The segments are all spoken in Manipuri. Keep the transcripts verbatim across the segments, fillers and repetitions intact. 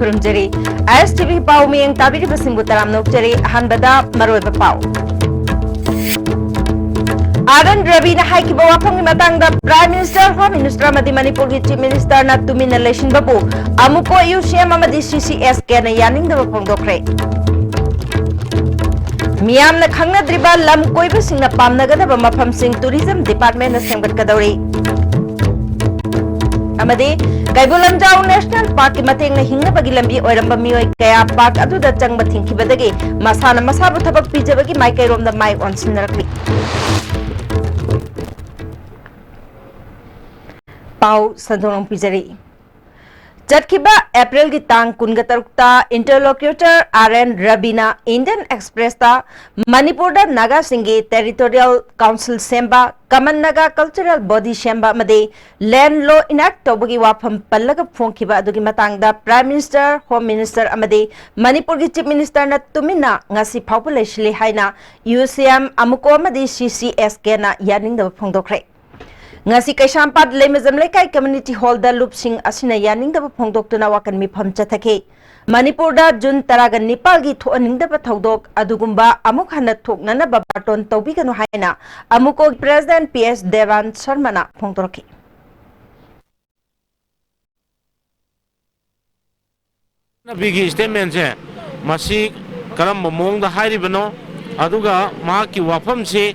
ꯈꯨꯔꯨꯝꯖꯔꯤ꯫ ꯑꯥꯏ ꯑꯦꯁ ꯇꯤ ꯚꯤ ꯄꯥꯎ ꯃꯤꯠꯌꯦꯡ ꯇꯥꯕꯤꯔꯤꯕꯁꯤꯡꯕꯨ ꯇꯔꯥꯝꯅ ꯑꯣꯛꯆꯔꯤ꯫ ꯑꯍꯥꯟꯕꯗ ꯃꯔꯨꯑꯣꯏꯕ ꯄꯥꯎ꯫ ꯑꯥꯔ ꯑꯦꯟ ꯔꯕꯤꯅ ꯍꯥꯏꯈꯤꯕ ꯋꯥꯐꯝꯒꯤ ꯃꯇꯥꯡꯗ Prime Minister, Home Minister ꯑꯃꯗꯤ ꯃꯅꯤꯄꯨꯔꯒꯤ Chief Minister ꯅ ꯇꯨꯃꯤꯟꯅ ꯂꯩꯁꯤꯟꯕꯕꯨ ꯑꯃꯨꯛꯀꯣ ꯌꯨ ꯁꯤ ꯑꯦꯝ ꯑꯃꯗꯤ ꯁꯤ ꯁꯤ ꯑꯦꯁ ꯀꯦꯅ ꯌꯥꯅꯤꯡꯗꯕ ꯐꯣꯡꯗꯣꯛꯈ꯭ꯔꯦ꯫ ꯃꯤꯌꯥꯝꯅ ꯈꯪꯅꯗ꯭ꯔꯤꯕ ꯂꯝ ꯀꯣꯏꯕꯁꯤꯡꯅ ꯄꯥꯝꯅꯒꯗꯕ ꯃꯐꯝꯁꯤꯡ Tourism Department ꯅ ꯁꯦꯝꯒꯠꯀꯗꯧꯔꯤ꯫ ꯑꯃꯗꯤ ꯀꯩꯕꯨꯜ ꯂꯝꯖꯥꯎ National Park ꯀꯤ ꯃꯇꯦꯡꯅ ꯍꯤꯡꯅꯕꯒꯤ ꯂꯝꯕꯤ ꯑꯣꯏꯔꯝꯕ ꯃꯤꯑꯣꯏ ꯀꯌꯥ park ꯑꯗꯨꯗ ꯆꯪꯕ ꯊꯤꯡꯈꯤꯕꯗꯒꯤ ꯃꯁꯥꯅ ꯃꯁꯥꯕꯨ ꯊꯕꯛ ꯄꯤꯖꯕꯒꯤ ꯃꯥꯏꯀꯩꯔꯣꯝꯗ ꯃꯥꯏ ꯑꯣꯟꯁꯤꯟꯅꯔꯛꯂꯤ꯫ ꯄꯥꯎ ꯁꯟꯗꯣꯛꯅ ꯄꯤꯖꯔꯤ꯫ ꯆꯠꯈꯤꯕ ꯑꯦꯄ꯭ꯔꯤꯜꯒꯤ ꯇꯥꯡ ꯀꯨꯟꯒ ꯇꯔꯨꯛꯇ interlocutor ꯑꯥꯔ ꯑꯦꯟ ꯔꯕꯤꯅ Indian Express ꯇ ꯃꯅꯤꯄꯨꯔꯗ ꯅꯥꯒꯥꯁꯤꯡꯒꯤ territorial council ꯁꯦꯝꯕ, Common Naga Cultural Body ꯁꯦꯝꯕ ꯑꯃꯗꯤ land law enact ꯇꯧꯕꯒꯤ ꯋꯥꯐꯝ ꯄꯜꯂꯒ ꯐꯣꯡꯈꯤꯕ ꯑꯗꯨꯒꯤ ꯃꯇꯥꯡꯗ Prime Minister, Home Minister ꯑꯃꯗꯤ ꯃꯅꯤꯄꯨꯔꯒꯤ Chief Minister ꯅ ꯇꯨꯃꯤꯟꯅ ꯉꯁꯤ ꯐꯥꯎꯕ ꯂꯩꯁꯤꯜꯂꯤ ꯍꯥꯏꯅ ꯌꯨ ꯁꯤ ꯑꯦꯝ ꯑꯃꯨꯀꯣ ꯑꯃꯗꯤ ꯁꯤ ꯁꯤ ꯑꯦꯁ ꯀꯦꯅ ꯌꯥꯅꯤꯡꯗꯕ ꯐꯣꯡꯗꯣꯛꯈ꯭ꯔꯦ꯫ ꯉꯁꯤ ꯀꯩꯁꯥꯝꯄꯥꯠ ꯂꯩꯃꯖꯝ ꯂꯩꯀꯥꯏ community hall ꯗ ꯂꯨꯞꯁꯤꯡ ꯑꯁꯤꯅ ꯌꯥꯅꯤꯡꯗꯕ ꯐꯣꯡꯗꯣꯛꯇꯨꯅ ꯋꯥꯀꯟ ꯃꯤꯐꯝ ꯆꯠꯊꯈꯤ꯫ ꯃꯅꯤꯄꯨꯔꯗ ꯖꯨꯟ ꯇꯔꯥꯒ ꯅꯤꯄꯥꯜꯒꯤ ꯊꯣꯛꯍꯟꯅꯤꯡꯗꯕ ꯊꯧꯗꯣꯛ ꯑꯗꯨꯒꯨꯝꯕ ꯑꯃꯨꯛ ꯍꯟꯅ ꯊꯣꯛꯅꯅꯕ ꯕꯥꯔꯇꯣꯟ ꯇꯧꯕꯤꯒꯅꯨ ꯍꯥꯏꯅ ꯑꯃꯨꯀꯣꯒꯤ President P S Devan ꯁꯔꯃꯅ ꯐꯣꯡꯗꯣꯔꯛꯈꯤ꯫ ꯅꯕꯤꯒꯤ statement ꯁꯦ ꯃꯁꯤ ꯀꯔꯝꯕ ꯃꯑꯣꯡꯗ ꯍꯥꯏꯔꯤꯕꯅꯣ, ꯑꯗꯨꯒ ꯃꯍꯥꯛꯀꯤ ꯋꯥꯐꯝꯁꯤ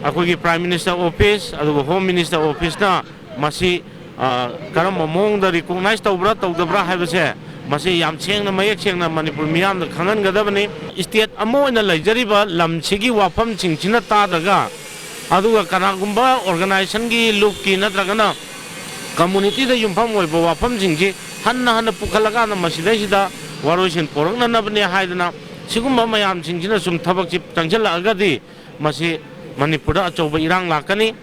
ꯑꯩꯈꯣꯏꯒꯤ Prime Minister Office ꯑꯗꯨꯒ Home Minister Office ꯅ ꯃꯁꯤ, ꯑ, ꯀꯔꯝꯕ ꯃꯑꯣꯡꯗ recognize ꯇꯧꯕ꯭ꯔꯥ ꯇꯧꯗꯕ꯭ꯔꯥ ꯍꯥꯏꯕꯁꯦ ꯃꯁꯤ ꯌꯥꯝ ꯁꯦꯡꯅ ꯃꯌꯦꯛ ꯁꯦꯡꯅ ꯃꯅꯤꯄꯨꯔ ꯃꯤꯌꯥꯝꯗ ꯈꯪꯍꯟꯒꯗꯕꯅꯤ꯫ State ꯑꯃ ꯑꯣꯏꯅ ꯂꯩꯖꯔꯤꯕ ꯂꯝꯁꯤꯒꯤ ꯋꯥꯐꯝꯁꯤꯡꯁꯤꯅ ꯇꯥꯗ꯭ꯔꯒ, ꯑꯗꯨꯒ ꯀꯅꯥꯒꯨꯝꯕ organization ꯒꯤ ꯂꯨꯞꯀꯤ ꯅꯠꯇ꯭ꯔꯒꯅ community ꯗ ꯌꯨꯝꯐꯝ ꯑꯣꯏꯕ ꯋꯥꯐꯝꯁꯤꯡꯁꯤ ꯍꯟꯅ ꯍꯟꯅ ꯄꯨꯈꯠꯂꯀꯥꯟꯗ ꯃꯁꯤꯗꯩꯁꯤꯗ ꯋꯥꯔꯣꯏꯁꯤꯟ ꯄꯨꯔꯛꯅꯅꯕꯅꯦ ꯍꯥꯏꯗꯅ ꯁꯤꯒꯨꯝꯕ ꯃꯌꯥꯝꯁꯤꯡꯁꯤꯅ ꯁꯨꯝ ꯊꯕꯛꯁꯤ ꯆꯪꯁꯤꯜꯂꯛꯑꯒꯗꯤ ꯃꯁꯤ ꯃꯅꯤꯄꯨꯔꯗ ꯑꯆꯧꯕ ꯏꯔꯥꯡ ꯂꯥꯛꯀꯅꯤ꯫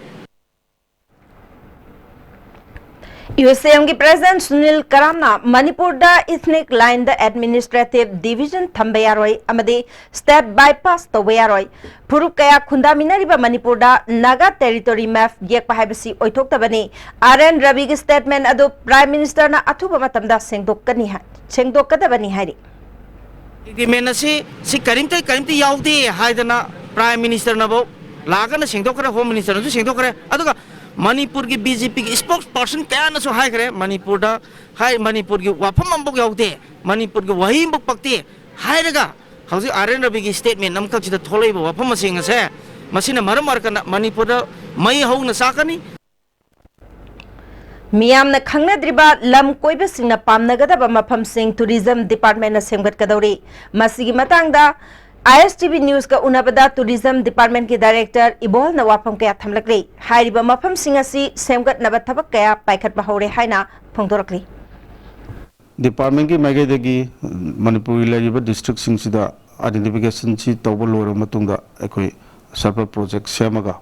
ꯌꯨ ꯑꯦꯁ ꯑꯦꯝꯒꯤ ꯄ꯭ꯔꯦꯁꯤꯗꯦꯟꯠ ꯁꯨꯅꯤꯜ ꯀꯔꯥꯝꯅ ꯃꯅꯤꯄꯨꯔꯗ ꯏꯊꯅꯤꯛ ꯂꯥꯏꯟꯗ ꯑꯦꯗꯃꯤꯅꯤꯁꯇ꯭ꯔꯦꯇꯤꯚ ꯗꯤꯚꯤꯖꯟ ꯊꯝꯕ ꯌꯥꯔꯣꯏ ꯑꯃꯗꯤ ꯁ꯭ꯇꯦꯠ ꯕꯥꯏꯄꯥꯁ ꯇꯧꯕ ꯌꯥꯔꯣꯏ, ꯐꯨꯔꯨꯞ ꯀꯌꯥ ꯈꯨꯟꯗꯥꯃꯤꯟꯅꯔꯤꯕ ꯃꯅꯤꯄꯨꯔꯗ ꯅꯥꯒꯥ ꯇꯦꯔꯤꯇꯣꯔꯤ ꯃꯦꯞ ꯌꯦꯛꯄ ꯍꯥꯏꯕꯁꯤ ꯑꯣꯏꯊꯣꯛꯇꯕꯅꯤ, ꯑꯥꯔ ꯑꯦꯟ ꯔꯕꯤꯒꯤ ꯁ꯭ꯇꯦꯠꯃꯦꯟꯠ ꯑꯗꯨ ꯄ꯭ꯔꯥꯏꯝ ꯃꯤꯅꯤꯁꯇꯔꯅ ꯑꯊꯨꯕ ꯃꯇꯝꯗ ꯁꯦꯡꯗꯣꯛꯀꯅꯤ ꯍꯥꯏ-, ꯁꯦꯡꯗꯣꯛꯀꯗꯕꯅꯤ ꯍꯥꯏꯔꯤ꯫ ꯑꯦꯒ꯭ꯔꯤꯃꯦꯟ ꯑꯁꯤ, ꯁꯤ ꯀꯔꯤꯝꯇ, ꯀꯔꯤꯝꯇ ꯌꯥꯎꯗꯦ ꯍꯥꯏꯗꯅ ꯄ꯭ꯔꯥꯏꯝ ꯃꯤꯅꯤꯁꯇꯔꯅꯐꯧ ꯂꯥꯛꯑꯒꯅ ꯁꯦꯡꯗꯣꯛꯈ꯭ꯔꯦ, ꯍꯣꯝ ꯃꯤꯅꯤꯁꯇꯔꯅꯁꯨ ꯁꯦꯡꯗꯣꯛꯈ꯭ꯔꯦ, ꯑꯗꯨꯒ ꯃꯅꯤꯄꯨꯔꯒꯤ ꯕꯤ ꯖꯦ ꯄꯤꯒꯤ ꯏꯁꯄꯣꯛꯁ ꯄꯥꯔꯁꯟ ꯀꯌꯥꯅꯁꯨ ꯍꯥꯏꯈ꯭ꯔꯦ, ꯃꯅꯤꯄꯨꯔꯗ ꯍꯥꯏ, ꯃꯅꯤꯄꯨꯔꯒꯤ ꯋꯥꯐꯝ ꯑꯃꯐꯥꯎ ꯌꯥꯎꯗꯦ, ꯃꯅꯤꯄꯨꯔꯒꯤ ꯋꯥꯍꯩ ꯑꯃꯐꯥꯎ ꯄꯛꯇꯦ ꯍꯥꯏꯔꯒ ꯍꯧꯖꯤꯛ ꯑꯥꯔ ꯑꯦꯟ ꯔꯕꯤꯒꯤ ꯁ꯭ꯇꯦꯠꯃꯦꯟ ꯑꯃꯈꯛꯁꯤꯗ ꯊꯣꯛꯂꯛꯏꯕ ꯋꯥꯐꯝꯁꯤꯡ ꯑꯁꯦ, ꯃꯁꯤꯅ ꯃꯔꯝ ꯑꯣꯏꯔꯀꯥꯟꯗ ꯃꯅꯤꯄꯨꯔꯗ ꯃꯩ ꯍꯧꯅ ꯆꯥꯛꯀꯅꯤ꯫ ꯃꯤꯌꯥꯝꯅ ꯈꯪꯅꯗ꯭ꯔꯤꯕ ꯂꯝ ꯀꯣꯏꯕꯁꯤꯡꯅ ꯄꯥꯝꯅꯒꯗꯕ ꯃꯐꯝꯁꯤꯡ ꯇꯨꯔꯤꯖꯝ ꯗꯤꯄꯥꯔꯠꯃꯦꯟꯠꯅ ꯁꯦꯝꯒꯠꯀꯗꯧꯔꯤ꯫ ꯃꯁꯤꯒꯤ ꯃꯇꯥꯡꯗ ꯑꯥꯏ ꯑꯦꯁ ꯇꯤ ꯚꯤ ꯅ꯭ꯌꯨꯁꯀ ꯎꯅꯕꯗ ꯇꯨꯔꯤꯖꯝ ꯗꯤꯄꯥꯔꯠꯃꯦꯟꯠꯀꯤ ꯗꯥꯏꯔꯦꯛꯇꯔ ꯏꯕꯣꯜꯅ ꯋꯥꯐꯝ ꯀꯌꯥ ꯊꯝꯂꯛꯂꯤ꯫ ꯍꯥꯏꯔꯤꯕ ꯃꯐꯝꯁꯤꯡ ꯑꯁꯤ ꯁꯦꯝꯒꯠꯅꯕ ꯊꯕꯛ ꯀꯌꯥ ꯄꯥꯏꯈꯠꯄ ꯍꯧꯔꯦ ꯍꯥꯏꯅ ꯐꯣꯡꯗꯣꯔꯛꯂꯤ꯫ ꯗꯤꯄꯥꯔꯠꯃꯦꯟꯠꯀꯤ ꯃꯥꯏꯀꯩꯗꯒꯤ ꯃꯅꯤꯄꯨꯔꯒꯤ ꯂꯩꯔꯤꯕ ꯗꯤꯁꯇ꯭ꯔꯤꯛꯁꯤꯡꯁꯤꯗ ꯑꯥꯏꯗꯦꯟꯇꯤꯐꯤꯀꯦꯁꯟꯁꯤ ꯇꯧꯕ ꯂꯣꯏꯔꯕ ꯃꯇꯨꯡꯗ ꯑꯩꯈꯣꯏ ꯁꯔꯄ꯭ꯔꯥꯏꯖ ꯄ꯭ꯔꯣꯖꯦꯛ ꯁꯦꯝꯃꯒ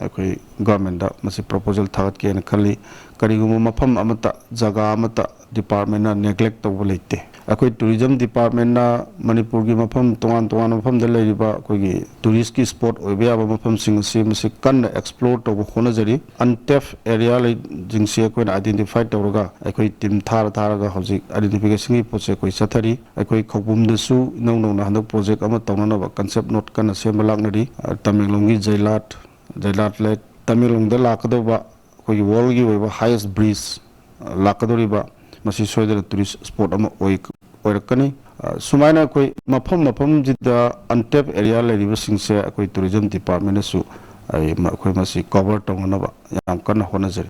ꯑꯩꯈꯣꯏ ꯒꯚꯔꯟꯃꯦꯟꯠꯇ ꯃꯁꯤ ꯄ꯭ꯔꯣꯄꯣꯖꯦꯜ ꯊꯥꯒꯠꯀꯦꯅ ꯈꯜꯂꯤ꯫ ꯀꯔꯤꯒꯨꯝꯕ ꯃꯐꯝ ꯑꯃꯠꯇ, ꯖꯒꯥ ꯑꯃꯠꯇ ꯗꯤꯄꯥꯔꯠꯃꯦꯟꯠꯅ ꯅꯦꯒ꯭ꯂꯦꯛ ꯇꯧꯕ ꯂꯩꯇꯦ꯫ ꯑꯩꯈꯣꯏ ꯇꯨꯔꯤꯖꯝ ꯗꯤꯄꯥꯔꯠꯃꯦꯟꯠꯅ ꯃꯅꯤꯄꯨꯔꯒꯤ ꯃꯐꯝ ꯇꯣꯉꯥꯟ ꯇꯣꯉꯥꯟꯕ ꯃꯐꯝꯗ ꯂꯩꯔꯤꯕ ꯑꯩꯈꯣꯏꯒꯤ ꯇꯨꯔꯤꯁꯀꯤ ꯏꯁꯄꯣꯠ ꯑꯣꯏꯕ ꯌꯥꯕ ꯃꯐꯝꯁꯤꯡ ꯑꯁꯤ ꯃꯁꯤ ꯀꯟꯅ ꯑꯦꯛꯁꯄ꯭ꯂꯣꯔ ꯇꯧꯕ ꯍꯣꯠꯅꯖꯔꯤ꯫ ꯑꯟꯇꯦꯞ ꯑꯦꯔꯤꯌꯥ ꯂꯩ-, ꯁꯤꯡꯁꯤ ꯑꯩꯈꯣꯏꯅ ꯑꯥꯏꯗꯦꯟꯇꯤꯐꯥꯏ ꯇꯧꯔꯒ ꯑꯩꯈꯣꯏ ꯇꯤꯝ ꯊꯥꯔ ꯊꯥꯔꯒ ꯍꯧꯖꯤꯛ ꯑꯥꯏꯗꯦꯟꯇꯤꯐꯤꯀꯦꯁꯟꯒꯤ ꯄꯣꯠꯁꯦ ꯑꯩꯈꯣꯏ ꯆꯠꯊꯔꯤ꯫ ꯑꯩꯈꯣꯏ ꯈꯧꯄꯨꯝꯗꯁꯨ ꯏꯅꯧ ꯅꯧꯅ ꯍꯟꯗꯛ ꯄ꯭ꯔꯣꯖꯦꯛ ꯑꯃ ꯇꯧꯅꯅꯕ ꯀꯟꯁꯦꯞ ꯅꯣꯠ ꯀꯟꯅ ꯁꯦꯝꯕ ꯂꯥꯛꯅꯔꯤ꯫ ꯑ, ꯇꯃꯦꯡꯂꯣꯡꯒꯤ ꯖꯩꯂꯥꯠ, ꯖꯩꯂꯥꯠ ꯂꯦꯛ, ꯇꯃꯦꯡꯂꯣꯡꯗ ꯂꯥꯛꯀꯗꯧꯕ ꯑꯩꯈꯣꯏꯒꯤ ꯋꯥꯔꯜꯒꯤ ꯑꯣꯏꯕ ꯍꯥꯏꯌꯦꯁ ꯕ꯭ꯔꯤꯖ, ꯑ, ꯂꯥꯛꯀꯗꯧꯔꯤꯕ, ꯃꯁꯤ ꯁꯣꯏꯗꯅ ꯇꯨꯔꯤꯁ ꯏꯁꯄꯣꯠ ꯑꯃ ꯑꯣꯏ-, ꯑꯣꯏꯔꯛꯀꯅꯤ꯫ ꯑ, ꯁꯨꯃꯥꯏꯅ ꯑꯩꯈꯣꯏ ꯃꯐꯝ ꯃꯐꯝꯁꯤꯗ ꯑꯟꯇꯦꯞ ꯑꯦꯔꯤꯌꯥ ꯂꯩꯔꯤꯕꯁꯤꯡꯁꯦ ꯑꯩꯈꯣꯏ ꯇꯨꯔꯤꯖꯝ ꯗꯤꯄꯥꯔꯠꯃꯦꯟꯅꯁꯨ ꯑꯩ ꯃ-, ꯑꯩꯈꯣꯏ ꯃꯁꯤ ꯀꯚꯔ ꯇꯧꯅꯅꯕ ꯌꯥꯝ ꯀꯟꯅ ꯍꯣꯠꯅꯖꯔꯤ꯫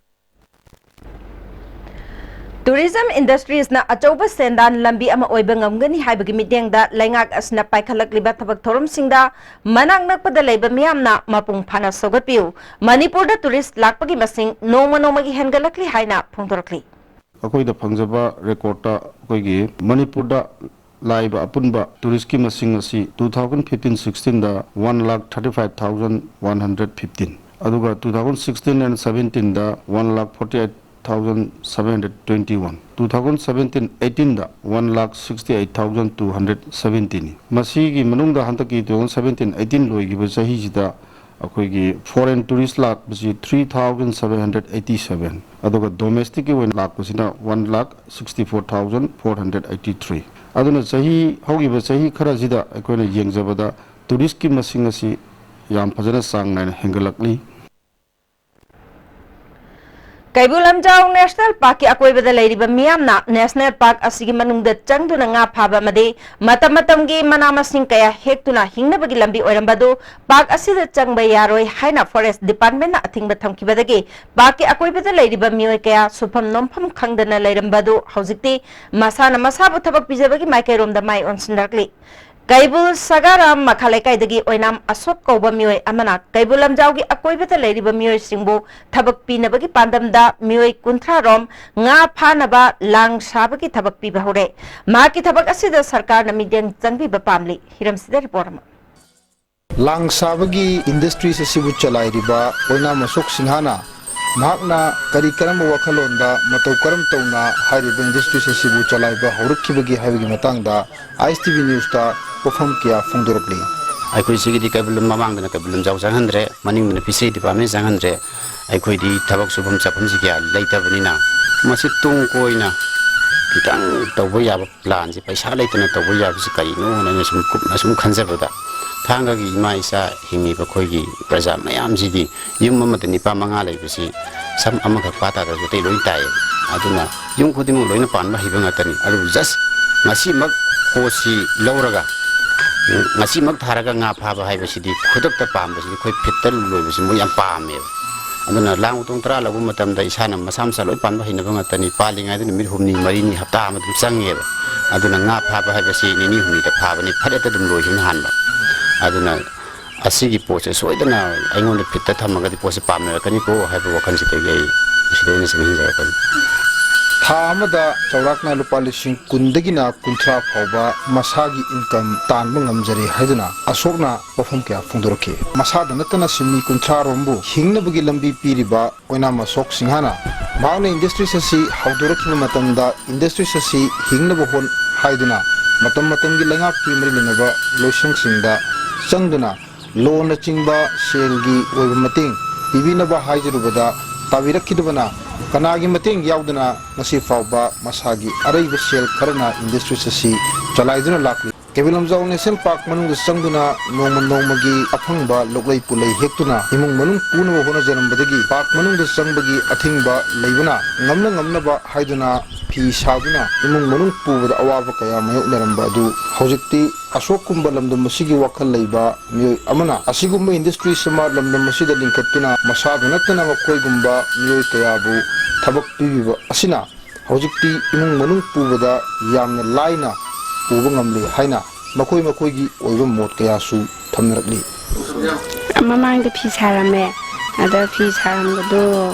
ꯇꯨꯔꯤꯖꯝ ꯏꯟꯗꯁꯇ꯭ꯔꯤꯁꯅ ꯑꯆꯧꯕ ꯁꯦꯟꯗꯥꯟ ꯂꯝꯕꯤ ꯑꯃ ꯑꯣꯏꯕ ꯉꯝꯒꯅꯤ ꯍꯥꯏꯕꯒꯤ ꯃꯤꯠꯌꯦꯡꯗ ꯂꯩꯉꯥꯛ ꯑꯁꯤꯅ ꯄꯥꯏꯈꯠꯂꯛꯂꯤꯕ ꯊꯕꯛ ꯊꯧꯔꯝꯁꯤꯡꯗ ꯃꯅꯥꯛ ꯅꯛꯄꯗ ꯂꯩꯕ ꯃꯤꯌꯥꯝꯅ ꯃꯄꯨꯡ ꯐꯥꯅ ꯁꯧꯒꯠꯄꯤꯌꯨ꯫ ꯃꯅꯤꯄꯨꯔꯗ ꯇꯨꯔꯤꯁ ꯂꯥꯛꯄꯒꯤ ꯃꯁꯤꯡ ꯅꯣꯡꯃ ꯅꯣꯡꯃꯒꯤ ꯍꯦꯟꯒꯠꯂꯛꯂꯤ ꯍꯥꯏꯅ ꯐꯣꯡꯗꯣꯔꯛꯂꯤ꯫ ꯑꯩꯈꯣꯏꯗ ꯐꯪꯖꯕ ꯔꯦꯀꯣꯔꯠꯇ ꯑꯩꯈꯣꯏꯒꯤ ꯃꯅꯤꯄꯨꯔꯗ ꯂꯥꯛꯏꯕ ꯑꯄꯨꯟꯕ ꯇꯨꯔꯤꯁꯀꯤ ꯃꯁꯤꯡ ꯑꯁꯤ two thousand fifteen sixteenꯗ one lakh thirty five thousand one hundred fifteen, ꯑꯗꯨꯒ two thousand sixteen and seventeenꯗ one lakh forty eight thousand seven hundred twenty one, two thousand seventeen eighteen the one lakh sixty eight thousand two hundred seventy ꯅꯤ꯫ ꯃꯁꯤꯒꯤ ꯃꯅꯨꯡꯗ ꯍꯟꯗꯛꯀꯤ two thousand seventeen eighteen ꯂꯣꯏꯈꯤꯕ ꯆꯍꯤꯁꯤꯗ ꯑꯩꯈꯣꯏꯒꯤ foreign tourist ꯂꯥꯛꯄꯁꯤ three thousand seven hundred eighty seven, ꯑꯗꯨꯒ domestic ꯀꯤ ꯑꯣꯏꯅ ꯂꯥꯛꯄꯁꯤꯅ one lakh sixty four thousand four hundred eighty three꯫ ꯑꯗꯨꯅ ꯆꯍꯤ, ꯍꯧꯈꯤꯕ ꯆꯍꯤ ꯈꯔꯁꯤꯗ ꯑꯩꯈꯣꯏꯅ ꯌꯦꯡꯖꯕꯗ tourist ꯀꯤ ꯃꯁꯤꯡ ꯑꯁꯤ ꯌꯥꯝ ꯐꯖꯅ ꯆꯥꯡ ꯅꯥꯏꯅ ꯍꯦꯟꯒꯠꯂꯛꯂꯤ꯫ ꯀꯩꯕꯨꯜ ꯂꯝꯖꯥꯎ National Park ꯀꯤ ꯑꯀꯣꯏꯕꯗ ꯂꯩꯔꯤꯕ ꯃꯤꯌꯥꯝꯅ National Park ꯑꯁꯤꯒꯤ ꯃꯅꯨꯡꯗ ꯆꯪꯗꯨꯅ ꯉꯥ ꯐꯥꯕ ꯑꯃꯗꯤ ꯃꯇꯝ ꯃꯇꯝꯒꯤ ꯃꯅꯥ ꯃꯁꯤꯡ ꯀꯌꯥ ꯍꯦꯛꯇꯨꯅ ꯍꯤꯡꯅꯕꯒꯤ ꯂꯝꯕꯤ ꯑꯣꯏꯔꯝꯕ ꯑꯗꯨ park ꯑꯁꯤꯗ ꯆꯪꯕ ꯌꯥꯔꯣꯏ ꯍꯥꯏꯅ Forest Department ꯅ ꯑꯊꯤꯡꯕ ꯊꯝꯈꯤꯕꯗꯒꯤ park ꯀꯤ ꯑꯀꯣꯏꯕꯗ ꯂꯩꯔꯤꯕ ꯃꯤꯑꯣꯏ ꯀꯌꯥ ꯁꯨꯐꯝ ꯅꯣꯝꯐꯝ ꯈꯪꯗꯅ ꯂꯩꯔꯝꯕ ꯑꯗꯨ ꯍꯧꯖꯤꯛꯇꯤ ꯃꯁꯥꯅ ꯃꯁꯥꯕꯨ ꯊꯕꯛ ꯄꯤꯖꯕꯒꯤ ꯃꯥꯏꯀꯩꯔꯣꯝꯗ ꯃꯥꯏ ꯑꯣꯟꯁꯤꯟꯅꯔꯛꯂꯤ꯫ ꯀꯩꯕꯨꯜ ꯁꯒꯥꯔꯥꯝ ꯃꯈꯥ ꯂꯩꯀꯥꯏꯗꯒꯤ ꯑꯣꯏꯅꯥꯝ ꯑꯁꯣꯛ ꯀꯧꯕ ꯃꯤꯑꯣꯏ ꯑꯃꯅ ꯀꯩꯕꯨꯜ ꯂꯝꯖꯥꯎꯒꯤ ꯑꯀꯣꯏꯕꯗ ꯂꯩꯔꯤꯕ ꯃꯤꯑꯣꯏꯁꯤꯡꯕꯨ ꯊꯕꯛ ꯄꯤꯅꯕꯒꯤ ꯄꯥꯟꯗꯝꯗ ꯃꯤꯑꯣꯏ ꯀꯨꯟꯊ꯭ꯔꯥ ꯔꯣꯝ ꯉꯥ ꯐꯥꯅꯕ ꯂꯥꯡ ꯁꯥꯕꯒꯤ ꯊꯕꯛ ꯄꯤꯕ ꯍꯧꯔꯦ꯫ ꯃꯍꯥꯛꯀꯤ ꯊꯕꯛ ꯑꯁꯤꯗ ꯁꯔꯀꯥꯔꯅ ꯃꯤꯠꯌꯦꯡ ꯆꯪꯕꯤꯕ ꯄꯥꯝꯂꯤ꯫ ꯍꯤꯔꯝꯁꯤꯗ report ꯑꯃ꯫ ꯂꯥꯡ ꯁꯥꯕꯒꯤ industries ꯑꯁꯤꯕꯨ ꯆꯂꯥꯏꯔꯤꯕ ꯑꯣꯏꯅꯥꯝ ꯑꯁꯣꯛ ꯁꯤꯡꯍꯥꯅ ꯃꯍꯥꯛꯅ ꯀꯔꯤ ꯀꯔꯝꯕ ꯋꯥꯈꯜꯂꯣꯟꯗ ꯃꯇꯧ ꯀꯔꯝ ꯇꯧꯅ ꯍꯥꯏꯔꯤꯕ industries ꯑꯁꯤꯕꯨ ꯆꯂꯥꯏꯕ ꯍꯧꯔꯛꯈꯤꯕꯒꯦ ꯍꯥꯏꯕꯒꯤ ꯃꯇꯥꯡꯗ ISTV news ꯇ ꯋꯥꯐꯝ ꯀꯌꯥ ꯐꯣꯡꯗꯣꯔꯛꯂꯤ꯫ ꯑꯩꯈꯣꯏ ꯁꯤꯒꯤꯗꯤ ꯀꯩꯕꯨꯜ ꯂꯝ-, ꯃꯃꯥꯡꯗꯅ ꯀꯩꯕꯨꯜ ꯂꯝꯖꯥꯎ ꯆꯪꯍꯟꯗ꯭ꯔꯦ, ꯃꯅꯤꯡꯗꯅ fishery department ꯆꯪꯍꯟꯗ꯭ꯔꯦ꯫ ꯑꯩꯈꯣꯏꯗꯤ ꯊꯕꯛ ꯁꯨꯐꯝ ꯆꯥꯐꯝꯁꯤ ꯀꯌꯥ ꯂꯩꯇꯕꯅꯤꯅ ꯃꯁꯤ ꯇꯨꯡ ꯀꯣꯏꯅ ꯈꯤꯇꯪ ꯇꯧꯕ ꯌꯥꯕ plan ꯁꯤ, ꯄꯩꯁꯥ ꯂꯩꯇꯅ ꯇꯧꯕ ꯌꯥꯕꯁꯤ ꯀꯔꯤꯅꯣꯅ ꯑꯩꯅ ꯁꯨꯝ ꯀꯨꯞꯅ ꯁꯨꯝ ꯈꯟꯖꯕꯗ, ꯊꯥꯡꯒꯒꯤ ꯏꯃꯥ ꯏꯆꯥ ꯍꯤꯡꯉꯤꯕ ꯑꯩꯈꯣꯏꯒꯤ ꯄ꯭ꯔꯖꯥ ꯃꯌꯥꯝꯁꯤꯗꯤ ꯌꯨꯝ ꯑꯃꯗ ꯅꯤꯄꯥ ꯃꯉꯥ ꯂꯩꯕꯁꯤ ꯁꯝ ꯑꯃꯈꯛ ꯄꯥ ꯇꯥꯗ꯭ꯔꯁꯨ ꯑꯇꯩ ꯂꯣꯏ ꯇꯥꯏꯌꯦꯕ꯫ ꯑꯗꯨꯅ ꯌꯨꯝ ꯈꯨꯗꯤꯡꯃꯛ ꯂꯣꯏꯅ ꯄꯥꯟꯕ ꯍꯩꯕ ꯉꯥꯛꯇꯅꯤ꯫ ꯑꯗꯨꯕꯨ just ꯉꯁꯤꯃꯛ ꯄꯣꯠꯁꯤ ꯂꯧꯔꯒ, ꯎꯝ, ꯉꯁꯤꯃꯛ ꯊꯥꯔꯒ ꯉꯥ ꯐꯥꯕ ꯍꯥꯏꯕꯁꯤꯗꯤ, ꯈꯨꯗꯛꯇ ꯄꯥꯝꯕꯁꯤꯗꯤ ꯑꯩꯈꯣꯏ ꯐꯤꯠꯇ ꯂꯣꯏꯕꯁꯤ ꯃꯣꯏ ꯌꯥꯝ ꯄꯥꯝꯃꯦꯕ꯫ ꯑꯗꯨꯅ ꯂꯥꯡ ꯎꯇꯣꯡ ꯇꯔꯥ ꯂꯧꯕ ꯃꯇꯝꯗ ꯏꯁꯥꯅ ꯃꯁꯥ ꯃꯁꯥ ꯂꯣꯏ ꯄꯥꯟꯕ ꯍꯩꯅꯕ ꯉꯥꯛꯇꯅꯤ꯫ ꯄꯥꯜꯂꯤꯉꯩꯗ ꯅꯨꯃꯤꯠ ꯍꯨꯝꯅꯤ, ꯃꯔꯤꯅꯤ, ꯍꯞꯇꯥ ꯑꯃ ꯑꯗꯨꯝ ꯆꯪꯉꯦꯕ꯫ ꯑꯗꯨꯅ ꯉꯥ ꯐꯥꯕ ꯍꯥꯏꯕꯁꯤ ꯅꯤꯅꯤ ꯍꯨꯝꯅꯤꯗ ꯐꯥꯕꯅꯤ, ꯐꯠ ꯍꯦꯛꯇ ꯑꯗꯨꯝ ꯂꯣꯏꯈꯤꯕꯅ ꯍꯥꯟꯕ꯫ ꯑꯗꯨꯅ ꯑꯁꯤꯒꯤ ꯄꯣꯠꯁꯦ ꯁꯣꯏꯗꯅ ꯑꯩꯉꯣꯟꯗ ꯐꯤꯠꯇ ꯊꯝꯃꯒꯗꯤ ꯄꯣꯠꯁꯦ ꯄꯥꯝꯅꯔꯛꯀꯅꯤꯀꯣ ꯍꯥꯏꯕ ꯋꯥꯈꯜꯁꯤꯗꯒꯤ ꯑꯩ ꯁꯤꯗ ꯑꯩꯅ ꯁꯨꯝ ꯍꯤꯡꯖꯔꯛꯄꯅꯤ꯫ ꯊꯥ ꯑꯃꯗ ꯆꯥꯎꯔꯥꯛꯅ ꯂꯨꯄꯥ ꯂꯤꯁꯤꯡ ꯀꯨꯟꯗꯒꯤꯅ ꯀꯨꯟꯊ꯭ꯔꯥ ꯐꯥꯎꯕ ꯃꯁꯥꯒꯤ income ꯇꯥꯟꯕ ꯉꯝꯖꯔꯦ ꯍꯥꯏꯗꯨꯅ ꯑꯁꯣꯛꯅ ꯋꯥꯐꯝ ꯀꯌꯥ ꯐꯣꯡꯗꯣꯔꯛꯈꯤ꯫ ꯃꯁꯥꯗ ꯅꯠꯇꯅ ꯁꯤꯟꯃꯤ ꯀꯨꯟꯊ꯭ꯔꯥ ꯔꯣꯝꯕꯨ ꯍꯤꯡꯅꯕꯒꯤ ꯂꯝꯕꯤ ꯄꯤꯔꯤꯕ ꯑꯣꯏꯅꯥꯝ ꯑꯁꯣꯛ ꯁꯤꯡꯍꯅ ꯃꯍꯥꯛꯅ industries ꯑꯁꯤ ꯍꯧꯗꯣꯔꯛꯈꯤꯕ ꯃꯇꯝꯗ industries ꯑꯁꯤ ꯍꯤꯡꯅꯕ ꯍꯣꯠ ꯍꯥꯏꯗꯨꯅ ꯃꯇꯝ ꯃꯇꯝꯒꯤ ꯂꯩꯉꯥꯛꯀꯤ ꯃꯔꯤ ꯂꯩꯅꯕ ꯂꯣꯏꯁꯪꯁꯤꯡꯗ ꯆꯪꯗꯨꯅ ꯂꯣꯟꯅꯆꯤꯡꯕ ꯁꯦꯜꯒꯤ ꯑꯣꯏꯕ ꯃꯇꯦꯡ ꯄꯤꯕꯤꯅꯕ ꯍꯥꯏꯖꯔꯨꯕꯗ ꯇꯥꯕꯤꯔꯛꯈꯤꯗꯕꯅ ꯀꯅꯥꯒꯤ ꯃꯇꯦꯡ ꯌꯥꯎꯗꯅ ꯉꯁꯤ ꯐꯥꯎꯕ ꯃꯁꯥꯒꯤ ꯑꯔꯩꯕ ꯁꯦꯜ ꯈꯔꯅ industries ꯑꯁꯤ ꯆꯂꯥꯏꯗꯨꯅ ꯂꯥꯛꯂꯤ꯫ ꯀꯩꯕꯨꯜ ꯂꯝꯖꯥꯎ National Park ꯃꯅꯨꯡꯗ ꯆꯪꯗꯨꯅ ꯅꯣꯡꯃ ꯅꯣꯡꯃꯒꯤ ꯑꯐꯪꯕ ꯂꯣꯛꯂꯩ ꯄꯨꯂꯩ ꯍꯦꯛꯇꯨꯅ ꯏꯃꯨꯡ ꯃꯅꯨꯡ ꯄꯨꯅꯕ ꯍꯣꯠꯅꯖꯔꯝꯕꯗꯒꯤ park ꯃꯅꯨꯡꯗ ꯆꯪꯕꯒꯤ ꯑꯊꯤꯡꯕ ꯂꯩꯕꯅ ꯉꯝꯅ ꯉꯝꯅꯕ ꯍꯥꯏꯗꯨꯅ ꯐꯤ ꯁꯥꯗꯨꯅ ꯏꯃꯨꯡ ꯃꯅꯨꯡ ꯄꯨꯕꯗ ꯑꯋꯥꯕ ꯀꯌꯥ ꯃꯥꯌꯣꯛꯅꯔꯝꯕ ꯑꯗꯨ ꯍꯧꯖꯤꯛꯇꯤ ꯑꯁꯣꯛꯀꯨꯝꯕ ꯂꯝꯗꯝ ꯑꯁꯤꯒꯤ ꯋꯥꯈꯜ ꯂꯩꯕ ꯃꯤꯑꯣꯏ ꯑꯃꯅ ꯑꯁꯤꯒꯨꯝꯕ industries ꯑꯃ ꯂꯝꯗꯝ ꯑꯁꯤꯗ ꯂꯤꯡꯈꯠꯇꯨꯅ ꯃꯁꯥꯗ ꯅꯠꯇꯅ ꯃꯈꯣꯏꯒꯨꯝꯕ ꯃꯤꯑꯣꯏ ꯀꯌꯥꯕꯨ ꯊꯕꯛ ꯄꯤꯕꯤꯕ ꯑꯁꯤꯅ ꯍꯧꯖꯤꯛꯇꯤ ꯏꯃꯨꯡ ꯃꯅꯨꯡ ꯄꯨꯕꯗ ꯌꯥꯝꯅ ꯂꯥꯏꯅ ꯄꯨꯕ ꯉꯝꯂꯦ ꯍꯥꯏꯅ ꯃꯈꯣꯏ ꯃꯈꯣꯏꯒꯤ ꯑꯣꯏꯕ ꯃꯣꯠ ꯀꯌꯥꯁꯨ ꯊꯝꯅꯔꯛꯂꯤ꯫ ꯃꯃꯥꯡꯗ ꯐꯤ ꯁꯥꯔꯝꯃꯦ꯫ ꯑꯗ ꯐꯤ ꯁꯥꯔꯝꯕꯗꯣ,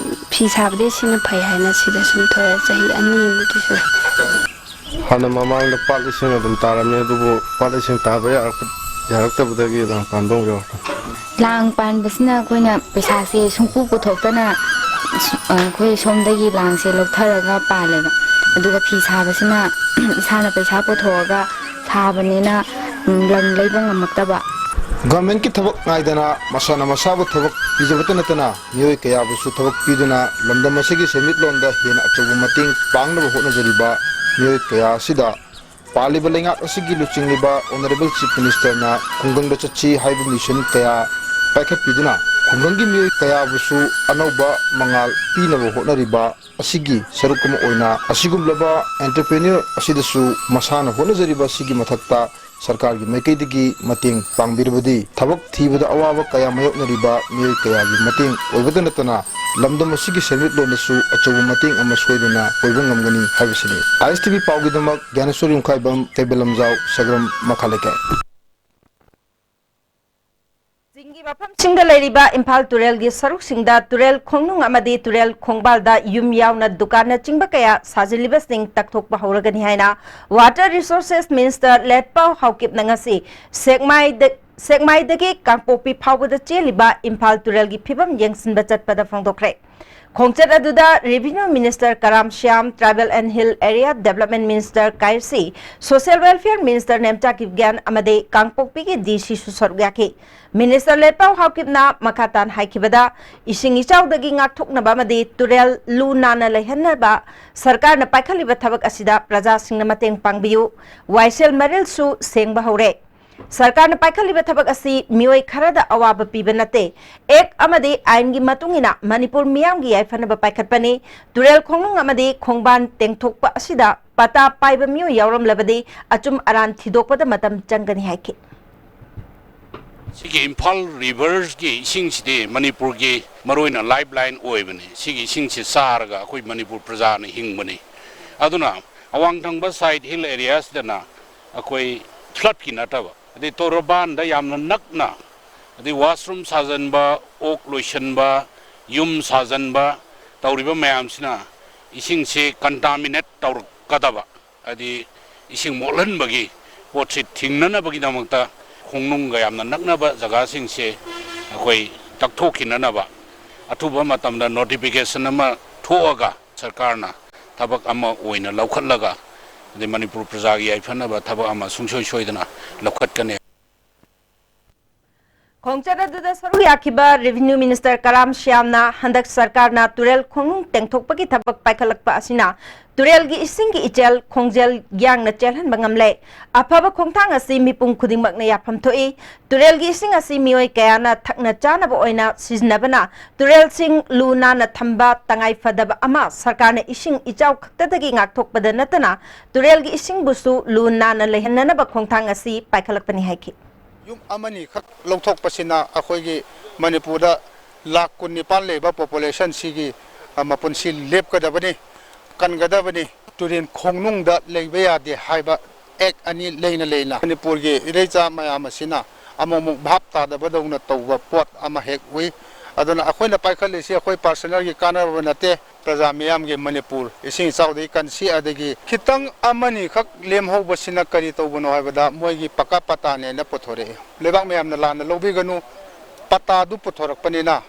ꯐꯤ ꯁꯥꯕꯗꯤ ꯁꯤꯅ ꯐꯩ ꯍꯥꯏꯅ ꯁꯤꯗ ꯁꯨꯝ ꯊꯣꯛꯑꯦ, ꯆꯍꯤ ꯑꯅꯤꯃꯨꯛꯇꯤ ꯁꯨꯔꯦ꯫ ꯍꯥꯟꯅ ꯃꯃꯥꯡꯗ ꯄꯥꯠ ꯏꯁꯤꯡ ꯑꯗꯨꯝ ꯇꯥꯔꯝꯃꯤ, ꯑꯗꯨꯕꯨ ꯄꯥꯠ ꯏꯁꯤꯡ ꯇꯥꯕ ꯌꯥꯔꯛꯄ-, ꯌꯥꯔꯛꯇꯕꯗꯒꯤ ꯂꯥꯡ ꯄꯥꯟꯕ ꯑꯃꯨꯛ ꯌꯥꯎꯔꯛꯄ꯫ ꯂꯥꯡ ꯄꯥꯟꯕꯁꯤꯅ ꯑꯩꯈꯣꯏꯅ ꯄꯩꯁꯥꯁꯦ ꯁꯨꯡꯄꯨ ꯄꯨꯊꯣꯛꯇꯅ, ꯑ, ꯑꯩꯈꯣꯏ ꯁꯣꯝꯗꯒꯤ ꯂꯥꯡꯁꯦ ꯂꯧꯊꯔꯒ ꯄꯥꯜꯂꯦꯕ꯫ ꯑꯗꯨꯒ ꯐꯤ ꯁꯥꯕꯁꯤꯅ ꯏꯁꯥꯅ ꯄꯩꯁꯥ ꯄꯨꯊꯣꯛꯑꯒ ꯁꯥꯕꯅꯤꯅ, ꯎꯝ, ꯂꯪ ꯂꯩꯕ ꯉꯝꯃꯛꯇꯕ꯫ Governmentꯀꯤ ꯊꯕꯛ ꯉꯥꯏꯗꯅ ꯃꯁꯥꯅ ꯃꯁꯥꯕꯨ ꯊꯕꯛ ꯄꯤꯖꯕꯇ ꯅꯠꯇꯅ ꯃꯤꯑꯣꯏ ꯀꯌꯥꯕꯨꯁꯨ ꯊꯕꯛ ꯄꯤꯗꯨꯅ ꯂꯝꯗꯝ ꯑꯁꯤꯒꯤ ꯁꯦꯟꯃꯤꯠꯂꯣꯟꯗ ꯍꯦꯟꯅ ꯑꯆꯧꯕ ꯃꯇꯦꯡ ꯄꯥꯡꯅꯕ ꯍꯣꯠꯅꯖꯔꯤꯕ ꯃꯤꯑꯣꯏ ꯀꯌꯥ ꯑꯁꯤꯗ ꯄꯥꯜꯂꯤꯕ ꯂꯩꯉꯥꯛ ꯑꯁꯤꯒꯤ ꯂꯨꯆꯤꯡꯂꯤꯕ Honourable Chief Ministerꯅ ꯈꯨꯡꯒꯪꯗ ꯆꯠꯁꯤ ꯍꯥꯏꯕ mission ꯀꯌꯥ ꯄꯥꯏꯈꯠꯄꯤꯗꯨꯅ ꯈꯨꯡꯒꯪꯒꯤ ꯃꯤꯑꯣꯏ ꯀꯌꯥꯕꯨꯁꯨ ꯑꯅꯧꯕ ꯃꯉꯥꯜ ꯄꯤꯅꯕ ꯍꯣꯠꯅꯔꯤꯕ ꯑꯁꯤꯒꯤ ꯁꯔꯨꯛ ꯑꯃ ꯑꯣꯏꯅ ꯑꯁꯤꯒꯨꯝꯂꯕ entrepreneur ꯑꯁꯤꯗꯁꯨ ꯃꯁꯥꯅ ꯍꯣꯠꯅꯖꯔꯤꯕ ꯑꯁꯤꯒꯤ ꯃꯊꯛꯇ ꯁꯔꯀꯥꯔꯒꯤ ꯃꯥꯏꯀꯩꯗꯒꯤ ꯃꯇꯦꯡ ꯄꯥꯡꯕꯤꯔꯕꯗꯤ ꯊꯕꯛ ꯊꯤꯕꯗ ꯑꯋꯥꯕ ꯀꯌꯥ ꯃꯥꯌꯣꯛꯅꯔꯤꯕ ꯃꯤꯑꯣꯏ ꯀꯌꯥꯒꯤ ꯃꯇꯦꯡ ꯑꯣꯏꯕꯇ ꯅꯠꯇꯅ ꯂꯝꯗꯝ ꯑꯁꯤꯒꯤ ꯁꯦꯟꯃꯤꯠꯂꯣꯟꯗꯁꯨ ꯑꯆꯧꯕ ꯃꯇꯦꯡ ꯑꯃ ꯁꯣꯏꯗꯅ ꯑꯣꯏꯕ ꯉꯝꯒꯅꯤ ꯍꯥꯏꯕꯁꯤꯅꯤ꯫ ISTV ꯄꯥꯎꯒꯤꯗꯃꯛ ꯒ꯭ꯌꯥꯅꯦꯁꯣꯔ ꯌꯨꯝꯈꯥꯏꯕꯝ, ꯀꯩꯕꯨꯜ ꯂꯝꯖꯥꯎ, ꯁꯒ꯭ꯔꯝ, ꯃꯈꯥ ꯂꯩꯀꯥꯏ꯫ ꯆꯤꯡꯒꯤ ꯃꯐꯝꯁꯤꯡꯗ ꯂꯩꯔꯤꯕ ꯏꯝꯐꯥꯜ ꯇꯨꯔꯦꯜꯒꯤ ꯁꯔꯨꯛꯁꯤꯡꯗ ꯇꯨꯔꯦꯜ ꯈꯣꯡꯅꯨꯡ ꯑꯃꯗꯤ ꯇꯨꯔꯦꯜ ꯈꯣꯡꯕꯥꯜꯗ ꯌꯨꯝ ꯌꯥꯎꯅ ꯗꯨꯀꯥꯟꯅꯆꯤꯡꯕ ꯀꯌꯥ ꯁꯥꯖꯤꯜꯂꯤꯕꯁꯤꯡ ꯇꯛꯊꯣꯛꯄ ꯍꯧꯔꯒꯅꯤ ꯍꯥꯏꯅ Water Resources Minister ꯂꯦꯠꯄꯥꯎ ꯍꯥꯎꯀꯤꯞꯅ ꯉꯁꯤ ꯁꯦꯛꯃꯥꯏꯗ, ꯁꯦꯛꯃꯥꯏꯗꯒꯤ ꯀꯥꯡꯄꯣꯛꯄꯤ ꯐꯥꯎꯕꯗ ꯆꯦꯜꯂꯤꯕ ꯏꯝꯐꯥꯜ ꯇꯨꯔꯦꯜꯒꯤ ꯐꯤꯕꯝ ꯌꯦꯡꯁꯤꯟꯕ ꯆꯠꯄꯗ ꯐꯣꯡꯗꯣꯛꯈ꯭ꯔꯦ꯫ ꯈꯣꯡꯆꯠ ꯑꯗꯨꯗ Revenue Minister Karam Shyam, Tribal and Hill Area Development Minister ꯀꯥꯏꯔꯁꯤ, Social Welfare Minister Nemcha ꯀꯤꯞꯒ꯭ꯌꯥꯟ ꯑꯃꯗꯤ ꯀꯥꯡꯄꯣꯛꯄꯤꯒꯤ ꯗꯤ ꯁꯤꯁꯨ ꯁꯔꯨꯛ ꯌꯥꯈꯤ꯫ Minister ꯂꯦꯠꯄꯥꯎ ꯍꯥꯎꯀꯤꯞꯅ ꯃꯈꯥ ꯇꯥꯅ ꯍꯥꯏꯈꯤꯕꯗ, ꯏꯁꯤꯡ ꯏꯆꯥꯎꯗꯒꯤ ꯉꯥꯛꯊꯣꯛꯅꯕ ꯑꯃꯗꯤ ꯇꯨꯔꯦꯜ ꯂꯨ ꯅꯥꯟꯅ ꯂꯩꯍꯟꯅꯕ ꯁꯔꯀꯥꯔꯅ ꯄꯥꯏꯈꯠꯂꯤꯕ ꯊꯕꯛ ꯑꯁꯤꯗ ꯄ꯭ꯔꯖꯥꯁꯤꯡꯅ ꯃꯇꯦꯡ ꯄꯥꯡꯕꯤꯌꯨ, ꯋꯥꯏꯁꯦꯜ ꯃꯔꯤꯜꯁꯨ ꯁꯦꯡꯕ ꯍꯧꯔꯦ꯫ ꯁꯔꯀꯥꯔꯅ ꯄꯥꯏꯈꯠꯂꯤꯕ ꯊꯕꯛ ꯑꯁꯤ ꯃꯤꯑꯣꯏ ꯈꯔꯗ ꯑꯋꯥꯕ ꯄꯤꯕ ꯅꯠꯇꯦ꯫ ꯑꯦꯛ ꯑꯃꯗꯤ ꯑꯥꯏꯟꯒꯤ ꯃꯇꯨꯡ ꯏꯟꯅ ꯃꯅꯤꯄꯨꯔ ꯃꯤꯌꯥꯝꯒꯤ ꯌꯥꯏꯐꯅꯕ ꯄꯥꯏꯈꯠꯄꯅꯤ꯫ ꯇꯨꯔꯦꯜ ꯈꯣꯡꯅꯨꯡ ꯑꯃꯗꯤ ꯈꯣꯡꯕꯥꯟ ꯇꯦꯡꯊꯣꯛꯄ ꯑꯁꯤꯗ ꯄꯇꯥ ꯄꯥꯏꯕ ꯃꯤꯑꯣꯏ ꯌꯥꯎꯔꯝꯂꯕꯗꯤ ꯑꯆꯨꯝ ꯑꯔꯥꯟ ꯊꯤꯗꯣꯛꯄꯗ ꯃꯇꯝ ꯆꯪꯒꯅꯤ ꯍꯥꯏꯈꯤ꯫ ꯁꯤꯒꯤ ꯏꯝꯐꯥꯜ ꯔꯤꯚꯔꯁꯀꯤ ꯏꯁꯤꯡꯁꯤꯗꯤ ꯃꯅꯤꯄꯨꯔꯒꯤ ꯃꯔꯨꯑꯣꯏꯅ ꯂꯥꯏꯐ ꯂꯥꯏꯟ ꯑꯣꯏꯕꯅꯤ꯫ ꯁꯤꯒꯤ ꯏꯁꯤꯡꯁꯤ ꯆꯥꯔꯒ ꯑꯩꯈꯣꯏ ꯃꯅꯤꯄꯨꯔ ꯄ꯭ꯔꯖꯥꯅ ꯍꯤꯡꯕꯅꯤ꯫ ꯑꯗꯨꯅ ꯑꯋꯥꯡ ꯊꯪꯕ ꯁꯥꯏꯠ ꯍꯤꯜ ꯑꯦꯔꯤꯌꯥꯁꯤꯗꯅ ꯑꯩꯈꯣꯏ ꯐ꯭ꯂꯠꯀꯤ ꯅꯠꯇꯕ, ꯑꯗꯩ ꯇꯣꯔꯕꯥꯟꯗ ꯌꯥꯝꯅ ꯅꯛꯅ, ꯑꯗꯩ ꯋꯥꯁꯔꯨꯝ ꯁꯥꯖꯟꯕ, ꯑꯣꯛ ꯂꯣꯏꯁꯟꯕ, ꯌꯨꯝ ꯁꯥꯖꯟꯕ ꯇꯧꯔꯤꯕ ꯃꯌꯥꯝꯁꯤꯅ ꯏꯁꯤꯡꯁꯦ ꯀꯟꯇꯥꯃꯤꯅꯦꯠ ꯇꯧꯔꯛꯀꯗꯕ, ꯍꯥꯏꯗꯤ ꯏꯁꯤꯡ ꯃꯣꯠꯍꯟꯕꯒꯤ ꯄꯣꯠꯁꯤ ꯊꯤꯡꯅꯅꯕꯒꯤꯗꯃꯛꯇ ꯈꯣꯡꯅꯨꯡꯒ ꯌꯥꯝꯅ ꯅꯛꯅꯕ ꯖꯒꯥꯁꯤꯡꯁꯦ ꯑꯩꯈꯣꯏ ꯇꯛꯊꯣꯛꯈꯤꯅꯅꯕ ꯑꯊꯨꯕ ꯃꯇꯝꯗ ꯅꯣꯇꯤꯐꯤꯀꯦꯁꯟ ꯑꯃ ꯊꯣꯛꯑꯒ ꯁꯔꯀꯥꯔꯅ ꯊꯕꯛ ꯑꯃ ꯑꯣꯏꯅ ꯂꯧꯈꯠꯂꯒ, ꯑꯗꯩ ꯃꯅꯤꯄꯨꯔ ꯄ꯭ꯔꯖꯥꯒꯤ ꯌꯥꯏꯐꯅꯕ ꯊꯕꯛ ꯑꯃ ꯁꯨꯡꯁꯣꯏ ꯁꯣꯏꯗꯅ ꯂꯧꯈꯠꯀꯅꯤ꯫ ꯈꯣꯡꯆꯠ ꯑꯗꯨꯗ ꯁꯔꯨꯛ ꯌꯥꯈꯤꯕ Revenue Minister ꯀꯔꯥꯝ ꯁ꯭ꯌꯥꯝꯅ ꯍꯟꯗꯛ ꯁꯔꯀꯥꯔꯅ ꯇꯨꯔꯦꯜ ꯈꯣꯡꯅꯨꯡ ꯇꯦꯡꯊꯣꯛꯄꯒꯤ ꯊꯕꯛ ꯄꯥꯏꯈꯠꯂꯛꯄ ꯑꯁꯤꯅ ꯇꯨꯔꯦꯜꯒꯤ ꯏꯁꯤꯡꯒꯤ ꯏꯆꯦꯜ ꯈꯣꯡꯖꯦꯜ ꯌꯥꯡꯅ ꯆꯦꯜꯍꯟꯕ ꯉꯝꯂꯦ꯫ ꯑꯐꯕ ꯈꯣꯡꯊꯥꯡ ꯑꯁꯤ ꯃꯤꯄꯨꯝ ꯈꯨꯗꯤꯡꯃꯛꯅ ꯌꯥꯐꯝ ꯊꯣꯛꯏ꯫ ꯇꯨꯔꯦꯜꯒꯤ ꯏꯁꯤꯡ ꯑꯁꯤ ꯃꯤꯑꯣꯏ ꯀꯌꯥꯅ ꯊꯛꯅ ꯆꯥꯅꯕ ꯑꯣꯏꯅ ꯁꯤꯖꯤꯟꯅꯕꯅ ꯇꯨꯔꯦꯜꯁꯤꯡ ꯂꯨ ꯅꯥꯟꯅ ꯊꯝꯕ ꯇꯉꯥꯏ ꯐꯗꯕ ꯑꯃ ꯁꯔꯀꯥꯔꯅ ꯏꯁꯤꯡ ꯏꯆꯥꯎ ꯈꯛꯇꯗꯒꯤ ꯉꯥꯛꯊꯣꯛꯄꯗ ꯅꯠꯇꯅ ꯇꯨꯔꯦꯜꯒꯤ ꯏꯁꯤꯡꯕꯨꯁꯨ ꯂꯨ ꯅꯥꯟꯅ ꯂꯩꯍꯟꯅꯅꯕ ꯈꯣꯡꯊꯥꯡ ꯑꯁꯤ ꯄꯥꯏꯈꯠꯂꯛꯄꯅꯤ ꯍꯥꯏꯈꯤ꯫ ꯌꯨꯝ ꯑꯃꯅꯤꯈꯛ ꯂꯧꯊꯣꯛꯄꯁꯤꯅ ꯑꯩꯈꯣꯏꯒꯤ ꯃꯅꯤꯄꯨꯔꯗ ꯂꯥꯈ ꯀꯨꯟ ꯅꯤꯄꯥꯟ ꯂꯩꯕ ꯄꯣꯄꯨꯂꯦꯁꯟꯁꯤꯒꯤ, ꯑ, ꯃꯄꯨꯟꯁꯤ ꯂꯦꯞꯀꯗꯕꯅꯤ, ꯀꯟꯒꯗꯕꯅꯤ꯫ ꯇꯨꯔꯦꯟ ꯈꯣꯡꯅꯨꯡꯗ ꯂꯩꯕ ꯌꯥꯗꯦ ꯍꯥꯏꯕ ꯑꯦꯛ ꯑꯅꯤ ꯂꯩꯅ ꯂꯩꯅ ꯃꯅꯤꯄꯨꯔꯒꯤ ꯏꯔꯩꯆꯥ ꯃꯌꯥꯝ ꯑꯁꯤꯅ ꯑꯃꯨꯛ ꯑꯃꯨꯛ ꯚꯥꯞ ꯇꯥꯗꯕꯗꯧꯅ ꯇꯧꯕ ꯄꯣꯠ ꯑꯃ ꯍꯦꯛ ꯎꯏ꯫ ꯑꯗꯨꯅ ꯑꯩꯈꯣꯏꯅ ꯄꯥꯏꯈꯠꯂꯤꯁꯤ ꯑꯩꯈꯣꯏ personal ꯒꯤ ꯀꯥꯟꯅꯕ ꯅꯠꯇꯦ, ꯄ꯭ꯔꯖꯥ ꯃꯤꯌꯥꯝꯒꯤ, ꯃꯅꯤꯄꯨꯔ ꯏꯁꯤꯡ ꯏꯆꯥꯎꯗꯒꯤ ꯀꯟꯁꯤ, ꯑꯗꯒꯤ ꯈꯤꯇꯪ ꯑꯃꯅꯤꯈꯛ ꯂꯦꯝꯍꯧꯕꯁꯤꯅ ꯀꯔꯤ ꯇꯧꯕꯅꯣ ꯍꯥꯏꯕꯗ ꯃꯣꯏꯒꯤ ꯄꯀꯥ ꯄꯇꯥꯅꯦꯅ ꯄꯨꯊꯣꯔꯛꯑꯦ꯫ ꯂꯩꯕꯥꯛ ꯃꯌꯥꯝꯅ ꯂꯥꯟꯅ ꯂꯧꯕꯤꯒꯅꯨ, ꯄꯇꯥꯗꯨ ꯄꯨꯊꯣꯔꯛꯄꯅꯤꯅ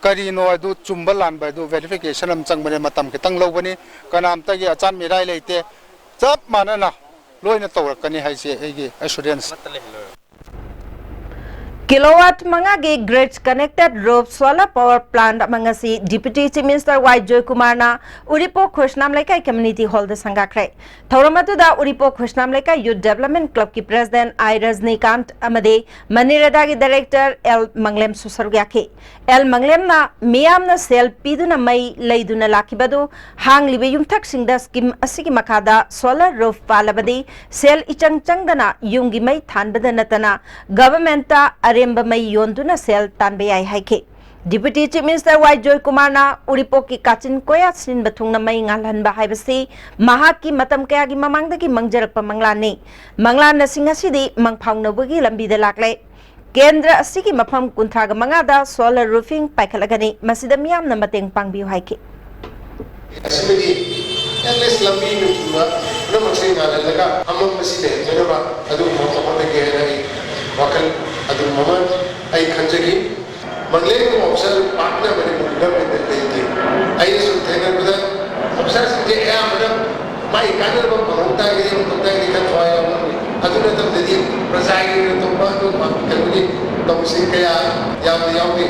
ꯀꯔꯤꯅꯣ ꯍꯥꯏꯗꯨ ꯆꯨꯝꯕ ꯂꯥꯟꯕ ꯍꯥꯏꯗꯨ verification ꯑꯃ ꯆꯪꯕꯅꯦ, ꯃꯇꯝ ꯈꯤꯇꯪ ꯂꯧꯒꯅꯤ, ꯀꯅꯥꯝꯇꯒꯤ ꯑꯆꯥꯟ ꯃꯤꯔꯥꯏ ꯂꯩꯇꯦ, ꯆꯞ ꯃꯥꯟꯅꯅ ꯂꯣꯏꯅ ꯇꯧꯔꯛꯀꯅꯤ ꯍꯥꯏꯁꯦ ꯑꯩꯒꯤ assurance꯫ Kilowatt ꯃꯉꯥꯒꯤ grid connected roof solar power plant ꯑꯃ ꯉꯁꯤ Deputy Chief Minister ꯋꯥꯏ ꯖꯣꯏꯀꯨꯃꯥꯔꯅ ꯎꯔꯤꯄꯣꯛ ꯈꯣꯏꯁꯅꯥꯝ ꯂꯩꯀꯥꯏ community hall ꯗ ꯁꯪꯒꯥꯈ꯭ꯔꯦ꯫ ꯊꯧꯔꯝ ꯑꯗꯨꯗ ꯎꯔꯤꯄꯣꯛ ꯈꯣꯏꯁꯅꯥꯝ ꯂꯩꯀꯥꯏ Youth Development Club ꯀꯤ President ꯑꯥꯏ ꯔꯖꯅꯤꯀꯥꯟꯠ ꯑꯃꯗꯤ ꯃꯅꯤꯔꯦꯗꯥꯒꯤ Director ꯑꯦꯜ ꯃꯪꯂꯦꯝꯁꯨ ꯁꯔꯨꯛ ꯌꯥꯈꯤ꯫ ꯑꯦꯜ ꯃꯪꯂꯦꯝꯅ ꯃꯤꯌꯥꯝꯅ ꯁꯦꯜ ꯄꯤꯗꯨꯅ ꯃꯩ ꯂꯩꯗꯨꯅ ꯂꯥꯛꯈꯤꯕ ꯑꯗꯨ ꯍꯥꯡꯂꯤꯕ ꯌꯨꯝꯊꯛꯁꯤꯡꯗ scheme ꯑꯁꯤꯒꯤ ꯃꯈꯥꯗ solar roof ꯄꯥꯜꯂꯕꯗꯤ ꯁꯦꯜ ꯏꯆꯪ ꯆꯪꯗꯅ ꯌꯨꯝꯒꯤ ꯃꯩ ꯊꯥꯟꯕꯗ ꯅꯠꯇꯅ government ꯇ ꯑꯔꯦꯝꯕ ꯃꯩ ꯌꯣꯟꯗꯨꯅ ꯁꯦꯜ ꯇꯥꯟꯕ ꯌꯥꯏ ꯍꯥꯏꯈꯤ꯫ Deputy Chief Minister ꯋꯥꯏ ꯖꯣꯏꯀꯨꯃꯥꯔꯅ ꯎꯔꯤꯄꯣꯛꯀꯤ ꯀꯥꯆꯤꯟ ꯀꯣꯌꯥ ꯁꯤꯟꯕ ꯊꯨꯡꯅ ꯃꯩ ꯉꯥꯜꯍꯟꯕ ꯍꯥꯏꯕꯁꯤ ꯃꯍꯥꯛꯀꯤ ꯃꯇꯝ ꯀꯌꯥꯒꯤ ꯃꯃꯥꯡꯗꯒꯤ ꯃꯪꯖꯔꯛꯄ ꯃꯪꯂꯥꯟꯅꯤ꯫ ꯃꯪꯂꯥꯟ ꯑꯁꯤ ꯉꯁꯤꯗꯤ ꯃꯪꯐꯥꯎꯅꯕꯒꯤ ꯂꯝꯕꯤꯗ ꯂꯥꯛꯂꯦ꯫ ꯀꯦꯟꯗ꯭ꯔ ꯑꯁꯤꯒꯤ ꯃꯐꯝ ꯀꯨꯟꯊ꯭ꯔꯥꯒ ꯃꯉꯥꯗ solar roofing ꯄꯥꯏꯈꯠꯂꯒꯅꯤ꯫ ꯃꯁꯤꯗ ꯃꯤꯌꯥꯝꯅ ꯃꯇꯦꯡ ꯄꯥꯡꯕꯤꯌꯨ ꯍꯥꯏꯈꯤ꯫ ꯑꯁꯤꯃꯗꯤ at least ꯂꯝꯕꯤ ꯅꯨꯡꯊꯤꯟꯕ ꯄꯨꯝꯅꯃꯛꯁꯦ ꯉꯥꯜꯍꯜꯂꯒ ꯑꯃꯝꯕꯁꯤ ꯂꯩꯍꯟꯖꯅꯕ ꯑꯗꯨꯒꯨꯝꯕ ꯑꯃ ꯍꯣꯠꯅꯒꯦ ꯍꯥꯏꯅ ꯑꯩ ꯋꯥꯈꯜ ꯑꯗꯨꯒꯨꯝꯕ ꯑꯃ ꯑꯩ ꯈꯟꯖꯈꯤ꯫ ꯃꯪꯂꯦꯝꯒꯨꯝꯕ officer ꯄꯥꯛꯅ ꯃꯅꯤꯄꯨꯔ government ꯇ ꯂꯩꯇꯦ꯫ ꯑꯩꯅ ꯁꯨꯝ ꯊꯦꯡꯅꯕꯗ officer ꯁꯤꯡꯁꯦ ꯑꯌꯥꯝꯕꯅ ꯃꯥꯒꯤ ꯀꯥꯟꯅꯅꯕ ꯐꯪꯍꯧ ꯇꯥꯔꯒꯗꯤ ꯑꯃꯈꯛ ꯇꯥꯔꯒꯗꯤ ꯈꯔ ꯊꯋꯥꯏ ꯌꯥꯎꯕ ꯉꯝꯃꯤ꯫ ꯑꯗꯨ ꯅꯠꯇꯕꯗꯗꯤ ꯄ꯭ꯔꯖꯥꯒꯤ ꯑꯣꯏꯅ ꯇꯧꯕ ꯑꯗꯨ ꯄꯥꯝꯕꯤ ꯀꯩꯅꯣꯗꯤ ꯇꯧꯕꯁꯤ ꯀꯌꯥ ꯌꯥꯝꯅ ꯌꯥꯎꯗꯦ꯫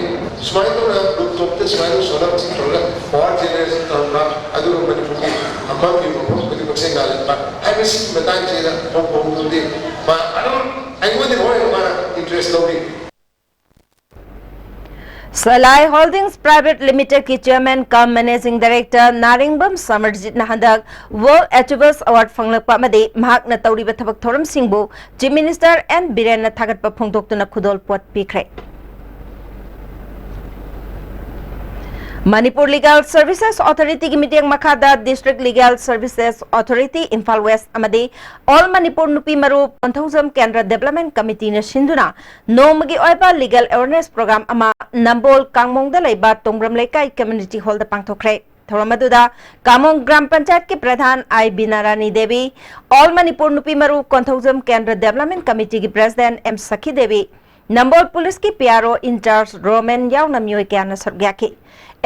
ꯁꯨꯃꯥꯏꯅ ꯇꯧꯅ rooftop ꯇ ꯁꯨꯃꯥꯏꯅ solar ꯁꯤ ꯇꯧꯔꯒ power generation ꯇꯧꯔꯝꯕ ꯑꯗꯨꯒ ꯃꯅꯤꯄꯨꯔꯒꯤ ꯑꯃꯝꯕꯤ ꯃꯐꯝ ꯈꯨꯗꯤꯡꯃꯛꯁꯦ ꯉꯥꯜꯍꯟꯕ ꯍꯥꯏꯕꯁꯤꯒꯤ ꯃꯇꯥꯡꯁꯤꯗ ꯍꯧꯕ ꯍꯧꯕꯗꯤ ꯃꯥ ꯑꯗꯨꯝ ꯑꯩꯉꯣꯟꯗ ꯍꯣꯏ ꯃꯥꯅ interest ꯂꯧꯔꯤ꯫ Salai Holdings Private Limited ꯀꯤ Chairman cum Managing Director ꯅꯥꯔꯤꯡꯕꯝ ꯁꯃꯔꯖꯤꯠꯅ ꯍꯟꯗꯛ World Achievers Award ꯐꯪꯂꯛꯄ ꯑꯃꯗꯤ ꯃꯍꯥꯛꯅ ꯇꯧꯔꯤꯕ ꯊꯕꯛ ꯊꯧꯔꯝꯁꯤꯡꯕꯨ Chief Minister ꯑꯦꯟ ꯕꯤꯔꯦꯟꯅ ꯊꯥꯒꯠꯄ ꯐꯣꯡꯗꯣꯛꯇꯨꯅ ꯈꯨꯗꯣꯜꯄꯣꯠ ꯄꯤꯈ꯭ꯔꯦ꯫ ꯃꯅꯤꯄꯨꯔ ꯂꯤꯒꯦꯜ ꯁꯔꯚꯤꯁꯦꯁ ꯑꯣꯊꯣꯔꯤꯇꯤꯒꯤ ꯃꯤꯠꯌꯦꯡ ꯃꯈꯥꯗ district legal services authority Imphal west ꯑꯃꯗꯤ ꯑꯣꯜ ꯃꯅꯤꯄꯨꯔ ꯅꯨꯄꯤ ꯃꯔꯨ ꯀꯣꯟꯊꯧꯖꯝ ꯀꯦꯟꯗ꯭ꯔ ꯗꯦꯕꯂꯞꯃꯦꯟ ꯀꯃꯤꯇꯤꯅ ꯁꯤꯟꯗꯨꯅ ꯅꯣꯡꯃꯒꯤ ꯑꯣꯏꯕ ꯂꯤꯒꯦꯜ ꯑꯦꯋꯦꯔꯅꯦꯁ ꯄ꯭ꯔꯣꯒ꯭ꯔꯥꯝ ꯑꯃ ꯅꯝꯕꯣꯜ ꯀꯥꯡꯃꯣꯡꯗ ꯂꯩꯕ ꯇꯣꯡꯕ꯭ꯔꯝ ꯂꯩꯀꯥꯏ ꯀꯝꯃ꯭ꯌꯨꯅꯤꯇꯤ ꯍꯣꯜꯗ ꯄꯥꯡꯊꯣꯛꯈ꯭ꯔꯦ꯫ ꯊꯧꯔꯝ ꯑꯗꯨꯗ ꯀꯥꯡꯃꯣꯡ ꯒ꯭ꯔꯥꯝ ꯄꯟꯆꯥꯌꯠꯀꯤ ꯄ꯭ꯔꯙꯥꯟ ꯑꯥꯏ ꯕꯤꯅꯥꯔꯥꯅꯤ ꯗꯦꯕꯤ, ꯑꯣꯜ ꯃꯅꯤꯄꯨꯔ ꯅꯨꯄꯤ ꯃꯔꯨ ꯀꯣꯟꯊꯧꯖꯝ ꯀꯦꯟꯗ꯭ꯔ ꯗꯦꯕꯂꯞꯃꯦꯟ ꯀꯃꯤꯇꯤꯒꯤ ꯄ꯭ꯔꯦꯁꯤꯗꯦꯟꯠ ꯑꯦꯝ ꯁꯈꯤ ꯗꯦꯕꯤ, ꯅꯝꯕꯣꯜ ꯄꯨꯂꯤꯁꯀꯤ ꯄꯤ ꯑꯥꯔ ꯑꯣ ꯏꯟꯆꯥꯔꯖ ꯔꯣꯃꯦꯟ ꯌꯥꯎꯅ ꯃꯤꯑꯣꯏ ꯀꯌꯥꯅ ꯁꯔꯨꯛ ꯌꯥꯈꯤ꯫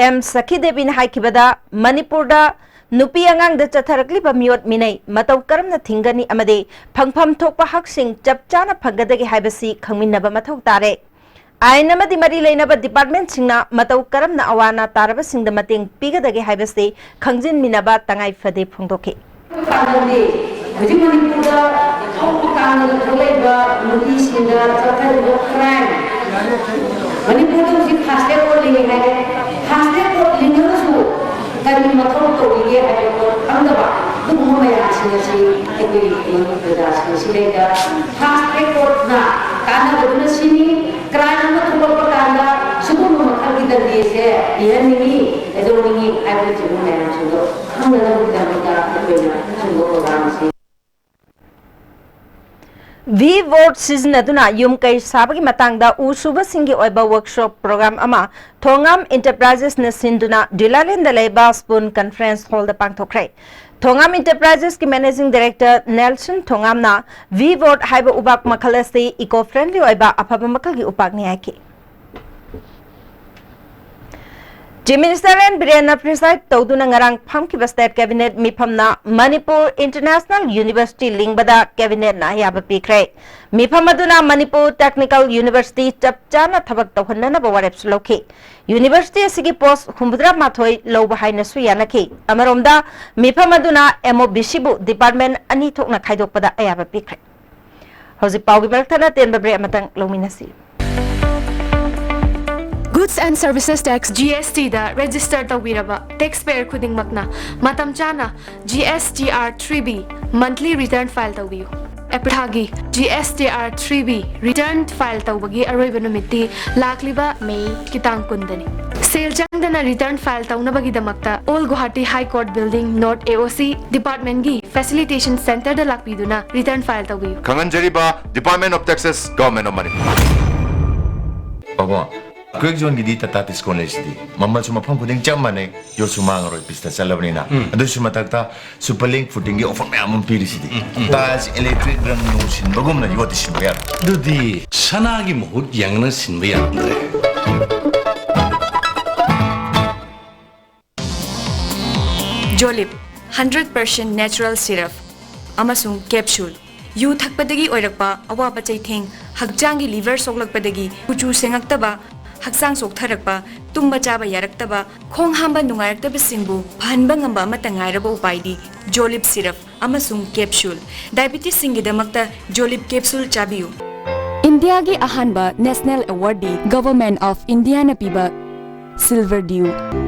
ꯑꯦꯝ ꯁꯈꯤ ꯗꯦꯕꯤꯅ ꯍꯥꯏꯈꯤꯕꯗ, ꯃꯅꯤꯄꯨꯔꯗ ꯅꯨꯄꯤ ꯑꯉꯥꯡꯗ ꯆꯠꯊꯔꯛꯂꯤꯕ ꯃꯤꯑꯣꯠ ꯃꯤꯅꯩ ꯃꯇꯧ ꯀꯔꯝꯅ ꯊꯤꯡꯒꯅꯤ ꯑꯃꯗꯤ ꯐꯪꯐꯝ ꯊꯣꯛꯄ ꯍꯛꯁꯤꯡ ꯆꯞ ꯆꯥꯅ ꯐꯪꯒꯗꯒꯦ ꯍꯥꯏꯕꯁꯤ ꯈꯪꯃꯤꯟꯅꯕ ꯃꯊꯧ ꯇꯥꯔꯦ꯫ ꯑꯥꯏꯟ ꯑꯃꯗꯤ ꯃꯔꯤ ꯂꯩꯅꯕ ꯗꯤꯄꯥꯔꯠꯃꯦꯟꯠꯁꯤꯡꯅ ꯃꯇꯧ ꯀꯔꯝꯅ ꯑꯋꯥ ꯑꯅꯥ ꯇꯥꯔꯕꯁꯤꯡꯗ ꯃꯇꯦꯡ ꯄꯤꯒꯗꯒꯦ ꯍꯥꯏꯕꯁꯤ ꯈꯪꯖꯤꯟꯃꯤꯟꯅꯕ ꯇꯉꯥꯏ ꯐꯗꯦ ꯐꯣꯡꯗꯣꯛꯈꯤ꯫ ꯄꯥꯟꯗꯝꯗꯤ ꯍꯧꯖꯤꯛ ꯃꯅꯤꯄꯨꯔꯗ ꯍꯧꯕ ꯀꯥꯟꯗ ꯊꯣꯛꯂꯛꯏꯕ ꯅꯨꯄꯤꯁꯤꯡꯗ ꯆꯠꯊꯔꯤꯕ ꯀ꯭ꯔꯥꯏꯝ, ꯃꯅꯤꯄꯨꯔꯗ ꯍꯧꯖꯤꯛ ꯐꯥꯁ ꯇ꯭ꯔꯦꯛ ꯀꯣꯔꯠ ꯂꯩ ꯍꯥꯏꯔꯦ꯫ ꯐꯥꯁ ꯇ꯭ꯔꯦꯛ ꯀꯣꯔꯠ ꯂꯤꯡꯉꯒꯁꯨ ꯀꯔꯤ ꯃꯊꯧ ꯇꯧꯔꯤꯒꯦ ꯍꯥꯏꯕ ꯄꯣꯠ ꯈꯪꯗꯕ ꯑꯗꯨꯒꯨꯝꯕ ꯃꯌꯥꯝꯁꯤꯡ ꯑꯁꯤ ꯑꯩꯈꯣꯏꯒꯤ ꯃꯅꯤꯄꯨꯔ ꯄ꯭ꯔꯖꯥꯁꯤꯡ ꯑꯁꯤꯗꯩꯗ ꯐꯥꯁ ꯇ꯭ꯔꯦꯛ ꯀꯣꯔꯠꯅ ꯀꯥꯟꯅꯕꯗꯨꯅ ꯁꯤꯅꯤ, ꯀ꯭ꯔꯥꯏꯝ ꯑꯃ ꯊꯣꯛꯂꯛꯄ ꯀꯥꯟꯗ ꯁꯤꯒꯨꯝꯕ ꯃꯈꯜꯒꯤ ꯗꯟꯗꯤꯁꯦ ꯄꯤꯍꯟꯅꯤꯡꯉꯤ, ꯀꯩꯗꯧꯅꯤꯡꯉꯤ ꯍꯥꯏꯕꯅꯆꯤꯡꯕ ꯃꯌꯥꯝꯁꯤꯡꯗꯣ ꯈꯪꯅꯅꯕꯒꯤꯗꯃꯛꯇ ꯑꯩꯈꯣꯏꯅ ꯁꯤꯒꯨꯝꯕ ꯄ꯭ꯔꯣꯒ꯭ꯔꯥꯝꯁꯤ ꯚꯤ ꯕꯣꯔꯗ ꯁꯤꯖꯤꯟꯅꯗꯨꯅ ꯌꯨꯝ ꯀꯩ ꯁꯥꯕꯒꯤ ꯃꯇꯥꯡꯗ ꯎ ꯁꯨꯕꯁꯤꯡꯒꯤ ꯑꯣꯏꯕ ꯋꯔꯛꯁꯣꯞ ꯄ꯭ꯔꯣꯒ꯭ꯔꯥꯝ ꯑꯃ ꯊꯣꯉꯥꯝ ꯏꯟꯇꯔꯄ꯭ꯔꯥꯏꯖꯦꯁꯅ ꯁꯤꯟꯗꯨꯅ ꯗꯨꯂꯥꯂꯦꯟꯗ ꯂꯩꯕ ꯁ꯭ꯄꯨꯟ ꯀꯟꯐꯔꯦꯟꯁ ꯍꯣꯜꯗ ꯄꯥꯡꯊꯣꯛꯈ꯭ꯔꯦ꯫ ꯊꯣꯉꯥꯝ ꯏꯟꯇꯔꯄ꯭ꯔꯥꯏꯖꯦꯁꯀꯤ ꯃꯦꯅꯦꯖꯤꯡ ꯗꯥꯏꯔꯦꯛꯇꯔ ꯅꯦꯜꯁꯟ ꯊꯣꯉꯥꯝꯅ ꯚꯤ ꯕꯣꯔꯗ ꯍꯥꯏꯕ ꯎꯕꯥꯛ ꯃꯈꯜ ꯑꯁꯤ ꯏꯀꯣ ꯐ꯭ꯔꯦꯟꯗꯂꯤ ꯑꯣꯏꯕ ꯑꯐꯕ ꯃꯈꯜꯒꯤ ꯎꯄꯥꯛꯅꯤ ꯍꯥꯏꯈꯤ꯫ ꯆꯤꯐ ꯃꯤꯅꯤꯁꯇꯔ ꯑꯦꯟ ꯕꯤꯔꯦꯟꯅ ꯄ꯭ꯔꯤꯁꯥꯏꯗ ꯇꯧꯗꯨꯅ ꯉꯔꯥꯡ ꯐꯝꯈꯤꯕ ꯁ꯭ꯇꯦꯠ ꯀꯦꯕꯤꯅꯦꯠ ꯃꯤꯐꯝꯅ ꯃꯅꯤꯄꯨꯔ ꯏꯟꯇꯔꯅꯦꯁꯅꯦꯜ ꯌꯨꯅꯤꯚꯔꯁꯤꯇꯤ ꯂꯤꯡꯕꯗ ꯀꯦꯕꯤꯅꯦꯠꯅ ꯑꯌꯥꯕ ꯄꯤꯈ꯭ꯔꯦ꯫ ꯃꯤꯐꯝ ꯑꯗꯨꯅ ꯃꯅꯤꯄꯨꯔ ꯇꯦꯛꯅꯤꯀꯦꯜ ꯌꯨꯅꯤꯚꯔꯁꯤꯇꯤ ꯆꯞ ꯆꯥꯅ ꯊꯕꯛ ꯇꯧꯍꯟꯅꯅꯕ ꯋꯥꯔꯦꯞꯁꯨ ꯂꯧꯈꯤ꯫ ꯌꯨꯅꯤꯚꯔꯁꯤꯇꯤ ꯑꯁꯤꯒꯤ ꯄꯣꯁ ꯍꯨꯝꯐꯨꯇꯔꯥ ꯃꯥꯊꯣꯏ ꯂꯧꯕ ꯍꯥꯏꯅꯁꯨ ꯌꯥꯅꯈꯤ꯫ ꯑꯃꯔꯣꯝꯗ, ꯃꯤꯐꯝ ꯑꯗꯨꯅ ꯑꯦꯝ ꯑꯣ ꯕꯤ ꯁꯤꯕꯨ ꯗꯤꯄꯥꯔꯠꯃꯦꯟꯠ ꯑꯅꯤ ꯊꯣꯛꯅ ꯈꯥꯏꯗꯣꯛꯄꯗ ꯑꯌꯥꯕ ꯄꯤꯈ꯭ꯔꯦ꯫ ꯍꯧꯖꯤꯛ ꯄꯥꯎꯒꯤ ꯃꯔꯛ ꯊꯠꯅ ꯇꯦꯟꯕ ꯕ꯭ꯔꯦꯛ ꯑꯃꯇꯪ ꯂꯧꯃꯤꯟꯅꯁꯤ꯫ Goods and Services Tax, G S ꯇꯤꯗ ꯔꯦꯖꯤꯁꯇꯔ ꯇꯧꯕꯤꯔꯕ ꯇꯦꯛꯁ ꯄꯦꯌꯔ ꯈꯨꯗꯤꯡꯃꯛꯅ ꯃꯇꯝ ꯆꯥꯅ G S T R three B monthly return file ꯇꯧꯕꯤꯌꯨ꯫ ꯑꯦꯄ꯭ꯔꯤꯜ ꯊꯥꯒꯤ G S T R three B return file ꯇꯧꯕꯒꯤ ꯑꯔꯣꯏꯕ ꯅꯨꯃꯤꯠꯇꯤ ꯂꯥꯛꯂꯤꯕ ꯃꯦꯒꯤ ꯇꯥꯡ ꯀꯨꯟꯗꯅꯤ꯫ ꯁꯦꯜ ꯆꯪꯗꯅ ꯔꯤꯇꯔꯟ ꯐꯥꯏꯜ ꯇꯧꯅꯕꯒꯤꯗꯃꯛꯇ Old Guwahati High Court Building, North A O C, ꯗꯤꯄꯥꯔꯠꯃꯦꯟꯒꯤ ꯐꯦꯁꯤꯂꯤꯇꯦꯁꯟ ꯁꯦꯟꯇꯔꯗ ꯂꯥꯛꯄꯤꯗꯨꯅ ꯔꯤꯇꯔꯟ ꯐꯥꯏꯜ ꯇꯧꯕꯤꯌꯨ꯫ ꯈꯪꯍꯟꯖꯔꯤꯕ, Department of Taxes, Government of Manipur. ꯄꯥꯕꯨꯡ, ꯀ꯭ꯋꯦꯛ ꯖꯣꯟꯒꯤꯗꯤ ꯇꯥꯇꯥ ꯇꯤꯁꯀꯣꯟ ꯂꯩꯁꯤꯗꯤ꯫ ꯃꯃꯜꯁꯨ ꯃꯐꯝ ꯈꯨꯗꯤꯡ ꯆꯞ ꯃꯥꯟꯅꯩ, ꯌꯣꯠꯁꯨ ꯃꯥꯡꯉꯔꯣꯏ, ꯄꯤꯁꯇ ꯆꯠꯂꯕꯅꯤꯅ꯫ ꯑꯗꯨꯁꯨ ꯃꯊꯛꯇ ꯁꯨꯄꯔ ꯂꯤꯡ ꯐꯨꯇꯤꯡꯒꯤ ꯑꯣꯐꯔ ꯃꯌꯥꯝ ꯑꯃ ꯄꯤꯔꯤꯁꯤꯗꯤ꯫ ꯇꯥꯏꯜꯁ ꯏꯂꯦꯛꯇ꯭ꯔꯤꯛ ꯔꯪ ꯅꯨꯡ ꯁꯤꯟꯕꯒꯨꯝꯅ ꯌꯣꯠꯇꯤ ꯁꯤꯟꯕ ꯌꯥꯔꯣꯏ꯫ ꯑꯗꯨꯗꯤ ꯁꯅꯥꯒꯤ ꯃꯍꯨꯠ ꯌꯥꯡꯅ ꯁꯤꯟꯕ ꯌꯥꯔꯝꯗ꯭ꯔꯦ꯫ ꯖꯣꯂꯤꯞ, ꯍꯟꯗ꯭ꯔꯦꯠ ꯄꯔꯁꯦꯟ ꯅꯦꯆꯔꯦꯜ ꯁꯤꯔꯞ ꯑꯃꯁꯨꯡ ꯀꯦꯞꯁꯨꯜ꯫ ꯌꯨ ꯊꯛꯄꯗꯒꯤ ꯑꯣꯏꯔꯛꯄ ꯑꯋꯥꯕ ꯆꯩꯊꯦꯡ, ꯍꯛꯆꯥꯡꯒꯤ ꯂꯤꯚꯔ ꯁꯣꯛꯂꯛꯄꯗꯒꯤ ꯀꯨꯆꯨ ꯁꯦꯡꯉꯛꯇꯕ, ꯍꯛꯆꯥꯡ ꯆꯣꯛꯊꯔꯛꯄ, ꯇꯨꯝꯕ ꯆꯥꯕ ꯌꯥꯔꯛꯇꯕ, ꯈꯣꯡ ꯍꯥꯝꯕ ꯅꯨꯡꯉꯥꯏꯔꯛꯇꯕꯁꯤꯡꯕꯨ ꯐꯍꯟꯕ ꯉꯝꯕ ꯑꯃꯠꯇ ꯉꯥꯏꯔꯕ ꯎꯄꯥꯏꯗꯤ ꯖꯣꯂꯤꯞ ꯁꯤꯔꯞ ꯑꯃꯁꯨꯡ ꯀꯦꯞꯁꯨꯜ꯫ ꯗꯥꯏꯕꯤꯇꯤꯁꯁꯤꯡꯒꯤꯗꯃꯛꯇ ꯖꯣꯂꯤꯞ ꯀꯦꯞꯁꯨꯜ ꯆꯥꯕꯤꯌꯨ꯫ ꯏꯟꯗꯤꯌꯥꯒꯤ ꯑꯍꯥꯟꯕ ꯅꯦꯁꯅꯦꯜ ꯑꯦꯋꯥꯔꯗꯗꯤ ꯒꯚꯔꯟꯃꯦꯟꯠ ꯑꯣꯐ ꯏꯟꯗꯤꯌꯥꯅ ꯄꯤꯕ ꯁꯤꯜꯚꯔ ꯗ꯭ꯌꯨ꯫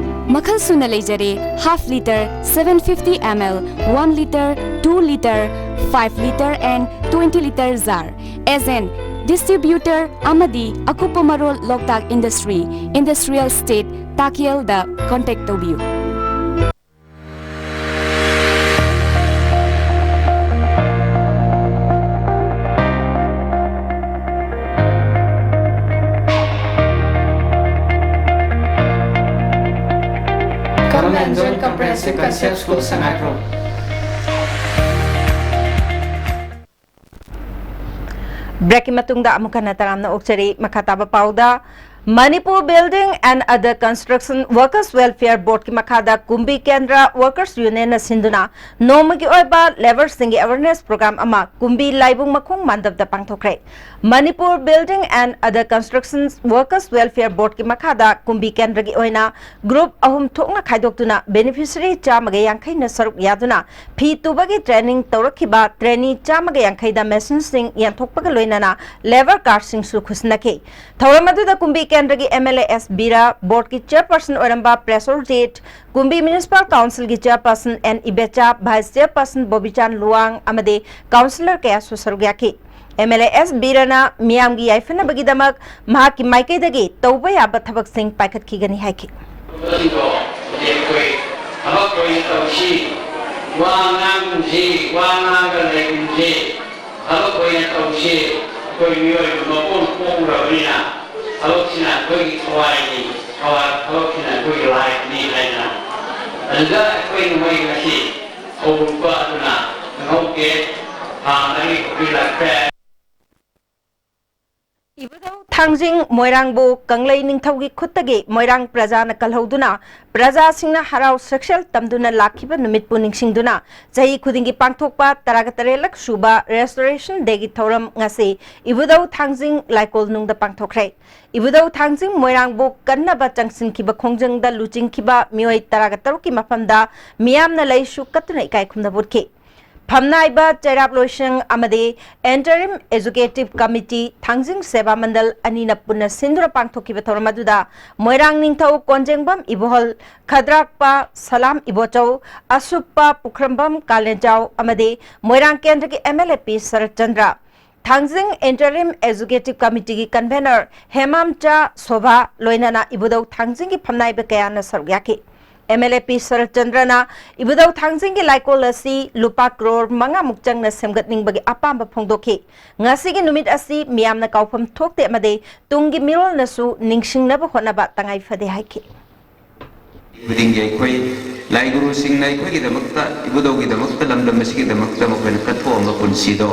ꯃꯈꯜ ꯁꯨꯅ ꯂꯩꯖꯔꯦ, half litre, seven fifty ml, one litre, two litre, five litre and twenty litre jar꯫ Agent, distributor ꯑꯃꯗꯤ ꯑꯀꯨꯞꯄ ꯃꯔꯣꯜ ꯂꯣꯛꯇꯥꯛ ꯏꯟꯗꯁꯇ꯭ꯔꯤ, ꯏꯟꯗꯁꯇ꯭ꯔꯤꯌꯦꯜ ꯏꯁꯇꯦꯠ, ꯇꯥꯀꯦꯜꯗ ꯀꯣꯟꯇꯦꯛ ꯇꯧꯕꯤꯌꯨ꯫ Come and join Comprehensive Concept School, Sangairong. ꯕ꯭ꯔꯦꯛꯀꯤ ꯃꯇꯨꯡꯗ ꯑꯃꯨꯛ ꯍꯟꯅ ꯇꯔꯥꯝꯅ ꯑꯣꯛꯆꯔꯤ꯫ ꯃꯈꯥ ꯇꯥꯕ ꯄꯥꯎꯗ, Manipur building and other construction workers welfare ꯕꯣꯔꯗꯀꯤ ꯃꯈꯥꯗ ꯀꯨꯝꯕꯤ ꯀꯦꯟꯗ꯭ꯔ ꯋꯥꯔꯀꯔꯁ ꯌꯨꯅꯤꯌꯟꯅ ꯁꯤꯟꯗꯨꯅ ꯅꯣꯡꯃꯒꯤ ꯑꯣꯏꯕ ꯂꯦꯕꯔꯁꯤꯡꯒꯤ ꯑꯦꯋꯦꯔꯅꯦꯁ ꯄ꯭ꯔꯣꯒ꯭ꯔꯥꯝ ꯑꯃ ꯀꯨꯝꯕꯤ ꯂꯥꯏꯕꯨꯡ ꯃꯈꯣꯡ ꯃꯥꯟꯗꯞꯇ ꯄꯥꯡꯊꯣꯛꯈ꯭ꯔꯦ꯫ Manipur building and other construction workers welfare ꯕꯣꯔꯗꯀꯤ ꯃꯈꯥꯗ ꯀꯨꯝꯕꯤ ꯀꯦꯟꯗ꯭ꯔꯒꯤ ꯑꯣꯏꯅ ꯒ꯭ꯔꯨꯞ ꯑꯍꯨꯝ ꯊꯣꯛꯅ ꯈꯥꯏꯗꯣꯛꯇꯨꯅ ꯕꯦꯅꯤꯐꯤꯁꯔꯤ ꯆꯥꯝꯃꯒ ꯌꯥꯡꯈꯩꯅ ꯁꯔꯨꯛ ꯌꯥꯗꯨꯅ ꯐꯤ ꯇꯨꯕꯒꯤ ꯇ꯭ꯔꯦꯅꯤꯡ ꯇꯧꯔꯛꯈꯤꯕ ꯇ꯭ꯔꯦꯅꯤ ꯆꯥꯝꯃꯒ ꯌꯥꯡꯈꯩꯗ ꯃꯦꯁꯤꯟꯁꯤꯡ ꯌꯦꯟꯊꯣꯛꯄꯒ ꯂꯣꯏꯅꯅ ꯂꯦꯕꯔ ꯀꯥꯔꯗꯁꯤꯡꯁꯨ ꯈꯨꯠꯁꯤꯟꯅꯈꯤ꯫ ꯊꯧꯔꯝ ꯑꯗꯨꯗ ꯀꯨꯝꯕꯤ ꯀꯦꯟꯗ꯭ꯔꯒꯤ ꯑꯦꯝ ꯑꯦꯜ ꯑꯦ ꯑꯦꯁ ꯕꯤꯔꯥ, ꯕꯣꯔꯗꯀꯤ ꯆꯦꯌꯔꯄꯔꯁꯟ ꯑꯣꯏꯔꯝꯕ ꯄ꯭ꯔꯦꯁꯣꯔꯖꯤꯠ, ꯀꯨꯝꯕꯤ ꯃ꯭ꯌꯨꯅꯤꯁꯤꯄꯥꯜ ꯀꯥꯎꯟꯁꯤꯜꯒꯤ ꯆꯦꯌꯔꯄꯔꯁꯟ ꯑꯦꯟ ꯏꯕꯦꯆꯥ, ꯚꯥꯏꯁ ꯆꯦꯌꯔꯄꯔꯁꯟ ꯕꯣꯕꯤꯆꯥꯟ ꯂꯨꯋꯥꯡ ꯑꯃꯗꯤ ꯀꯥꯎꯟꯁꯤꯂꯔ ꯀꯌꯥꯁꯨ ꯁꯔꯨꯛ ꯌꯥꯈꯤ꯫ ꯑꯦꯝ ꯑꯦꯜ ꯑꯦ ꯑꯦꯁ ꯕꯤꯔꯅ ꯃꯤꯌꯥꯝꯒꯤ ꯌꯥꯏꯐꯅꯕꯒꯤꯗꯃꯛ ꯃꯍꯥꯛꯀꯤ ꯃꯥꯏꯀꯩꯗꯒꯤ ꯇꯧꯕ ꯌꯥꯕ ꯊꯕꯛꯁꯤꯡ ꯄꯥꯏꯈꯠꯈꯤꯒꯅꯤ ꯍꯥꯏꯈꯤ꯫ ꯊꯕꯛ ꯑꯣꯏꯅ ꯇꯧꯁꯤ, ꯋꯥ ꯉꯥꯡꯒꯨꯝꯁꯤ, ꯋꯥ ꯉꯥꯡꯉꯒ ꯂꯩꯒꯨꯝꯁꯤ, ꯊꯕꯛ ꯑꯣꯏꯅ ꯇꯧꯁꯤ꯫ ꯑꯩꯈꯣꯏ ꯃꯤꯑꯣꯏꯕ ꯃꯄꯣꯛ ꯄꯣꯛꯎꯔꯕꯅꯤꯅ ꯊꯕꯛꯁꯤꯅ ꯑꯩꯈꯣꯏꯒꯤ ꯊꯋꯥꯏꯅꯤ, ꯊꯋꯥꯏ ꯊꯕꯛꯁꯤꯅ ꯑꯩꯈꯣꯏꯒꯤ ꯂꯥꯏꯐꯅꯤ ꯍꯥꯏꯗꯅ, ꯑꯗꯨꯗ ꯑꯩꯈꯣꯏꯅ ꯃꯣꯏ ꯉꯁꯤ ꯍꯧꯔꯨꯕ ꯑꯗꯨꯅ ꯈꯪꯍꯧꯗꯦ, ꯊꯥ ꯃꯔꯤ ꯍꯧꯖꯤꯜꯂꯛꯈ꯭ꯔꯦ꯫ ꯏꯕꯨꯙꯧ ꯊꯥꯡꯖꯤꯡ ꯃꯣꯏꯔꯥꯡꯕꯨ ꯀꯪꯂꯩ ꯅꯤꯡꯊꯧꯒꯤ ꯈꯨꯠꯇꯒꯤ ꯃꯣꯏꯔꯥꯡ ꯄ꯭ꯔꯖꯥꯅ ꯀꯜꯍꯧꯗꯨꯅ ꯄ꯭ꯔꯖꯥꯁꯤꯡꯅ ꯍꯔꯥꯎ ꯁꯛꯁꯦꯜ ꯇꯝꯗꯨꯅ ꯂꯥꯛꯈꯤꯕ ꯅꯨꯃꯤꯠꯄꯨ ꯅꯤꯡꯁꯤꯡꯗꯨꯅ ꯆꯍꯤ ꯈꯨꯗꯤꯡꯒꯤ ꯄꯥꯡꯊꯣꯛꯄ ꯇꯔꯥꯒ ꯇꯔꯦꯠꯂꯛ ꯁꯨꯕ Restoration Day ꯒꯤ ꯊꯧꯔꯝ ꯉꯁꯤ ꯏꯕꯨꯙꯧ ꯊꯥꯡꯖꯤꯡ ꯂꯥꯏꯀꯣꯜꯅꯨꯡꯗ ꯄꯥꯡꯊꯣꯛꯈ꯭ꯔꯦ꯫ ꯏꯕꯨꯙꯧ ꯊꯥꯡꯖꯤꯡ ꯃꯣꯏꯔꯥꯡꯕꯨ ꯀꯟꯅꯕ ꯆꯪꯁꯤꯟꯈꯤꯕ ꯈꯣꯡꯖꯪꯗ ꯂꯨꯆꯤꯡꯈꯤꯕ ꯃꯤꯑꯣꯏ ꯇꯔꯥꯒ ꯇꯔꯨꯛꯀꯤ ꯃꯐꯝꯗ ꯃꯤꯌꯥꯝꯅ ꯂꯩꯁꯨ ꯀꯠꯇꯨꯅ ꯏꯀꯥꯏ ꯈꯨꯝꯅꯕ ꯎꯠꯈꯤ꯫ ꯐꯝꯅꯥꯏꯕ ꯆꯩꯔꯥꯞ ꯂꯣꯏꯁꯪ ꯑꯃꯗꯤ Interim Executive Committee ꯊꯥꯡꯖꯤꯡ ꯁꯦꯕꯥ ꯃꯟꯗꯜ ꯑꯅꯤꯅ ꯄꯨꯟꯅ ꯁꯤꯟꯗꯨꯅ ꯄꯥꯡꯊꯣꯛꯈꯤꯕ ꯊꯧꯔꯝ ꯑꯗꯨꯗ ꯃꯣꯏꯔꯥꯡ ꯅꯤꯡꯊꯧ ꯀꯣꯟꯖꯦꯡꯕꯝ ꯏꯕꯣꯍꯜ, ꯈꯗ꯭ꯔꯥꯛꯄ ꯁꯂꯥꯝ ꯏꯕꯣꯆꯧ, ꯑꯁꯨꯞꯄ ꯄꯨꯈ꯭ꯔꯝꯕꯝ ꯀꯥꯂꯦꯟꯖꯥꯎ ꯑꯃꯗꯤ ꯃꯣꯏꯔꯥꯡ ꯀꯦꯟꯗ꯭ꯔꯒꯤ M L A P Saratchandra, Thangjing Interim Executive Committee ꯒꯤ convener ꯍꯦꯃꯥꯝꯆꯥ ꯁꯣꯚꯥ ꯂꯣꯏꯅꯅ ꯏꯕꯨꯙꯧ ꯊꯥꯡꯖꯤꯡꯒꯤ ꯐꯝꯅꯥꯏꯕ ꯀꯌꯥꯅ ꯁꯔꯨꯛ ꯌꯥꯈꯤ꯫ ꯑꯦꯝ ꯑꯦꯜ ꯑꯦ ꯄꯤ ꯁꯔꯠꯆꯟꯗ꯭ꯔꯅ ꯏꯕꯨꯙꯧ ꯊꯥꯡꯖꯤꯡꯒꯤ ꯂꯥꯏꯀꯣꯜ ꯑꯁꯤ ꯂꯨꯄꯥ ꯀ꯭ꯔꯣꯔ ꯃꯉꯥꯃꯨꯛ ꯆꯪꯅ ꯁꯦꯝꯒꯠꯅꯤꯡꯕꯒꯤ ꯑꯄꯥꯝꯕ ꯐꯣꯡꯗꯣꯛꯈꯤ꯫ ꯉꯁꯤꯒꯤ ꯅꯨꯃꯤꯠ ꯑꯁꯤ ꯃꯤꯌꯥꯝꯅ ꯀꯥꯎꯐꯝ ꯊꯣꯛꯇꯦ ꯑꯃꯗꯤ ꯇꯨꯡꯒꯤ ꯃꯤꯔꯣꯜꯅꯁꯨ ꯅꯤꯡꯁꯤꯡꯅꯕ ꯍꯣꯠꯅꯕ ꯇꯉꯥꯏ ꯐꯗꯦ ꯍꯥꯏꯈꯤ꯫ ꯈꯨꯗꯤꯡꯒꯤ ꯑꯩꯈꯣꯏ ꯂꯥꯏ ꯒꯨꯔꯨꯁꯤꯡꯅ ꯑꯩꯈꯣꯏꯒꯤꯗꯃꯛꯇ, ꯏꯕꯨꯙꯧꯒꯤꯗꯃꯛꯇ, ꯂꯝꯗꯝ ꯑꯁꯤꯒꯤꯗꯃꯛꯇ ꯃꯈꯣꯏꯅ ꯀꯠꯊꯣꯛꯑꯝꯕ ꯄꯨꯟꯁꯤꯗꯣ,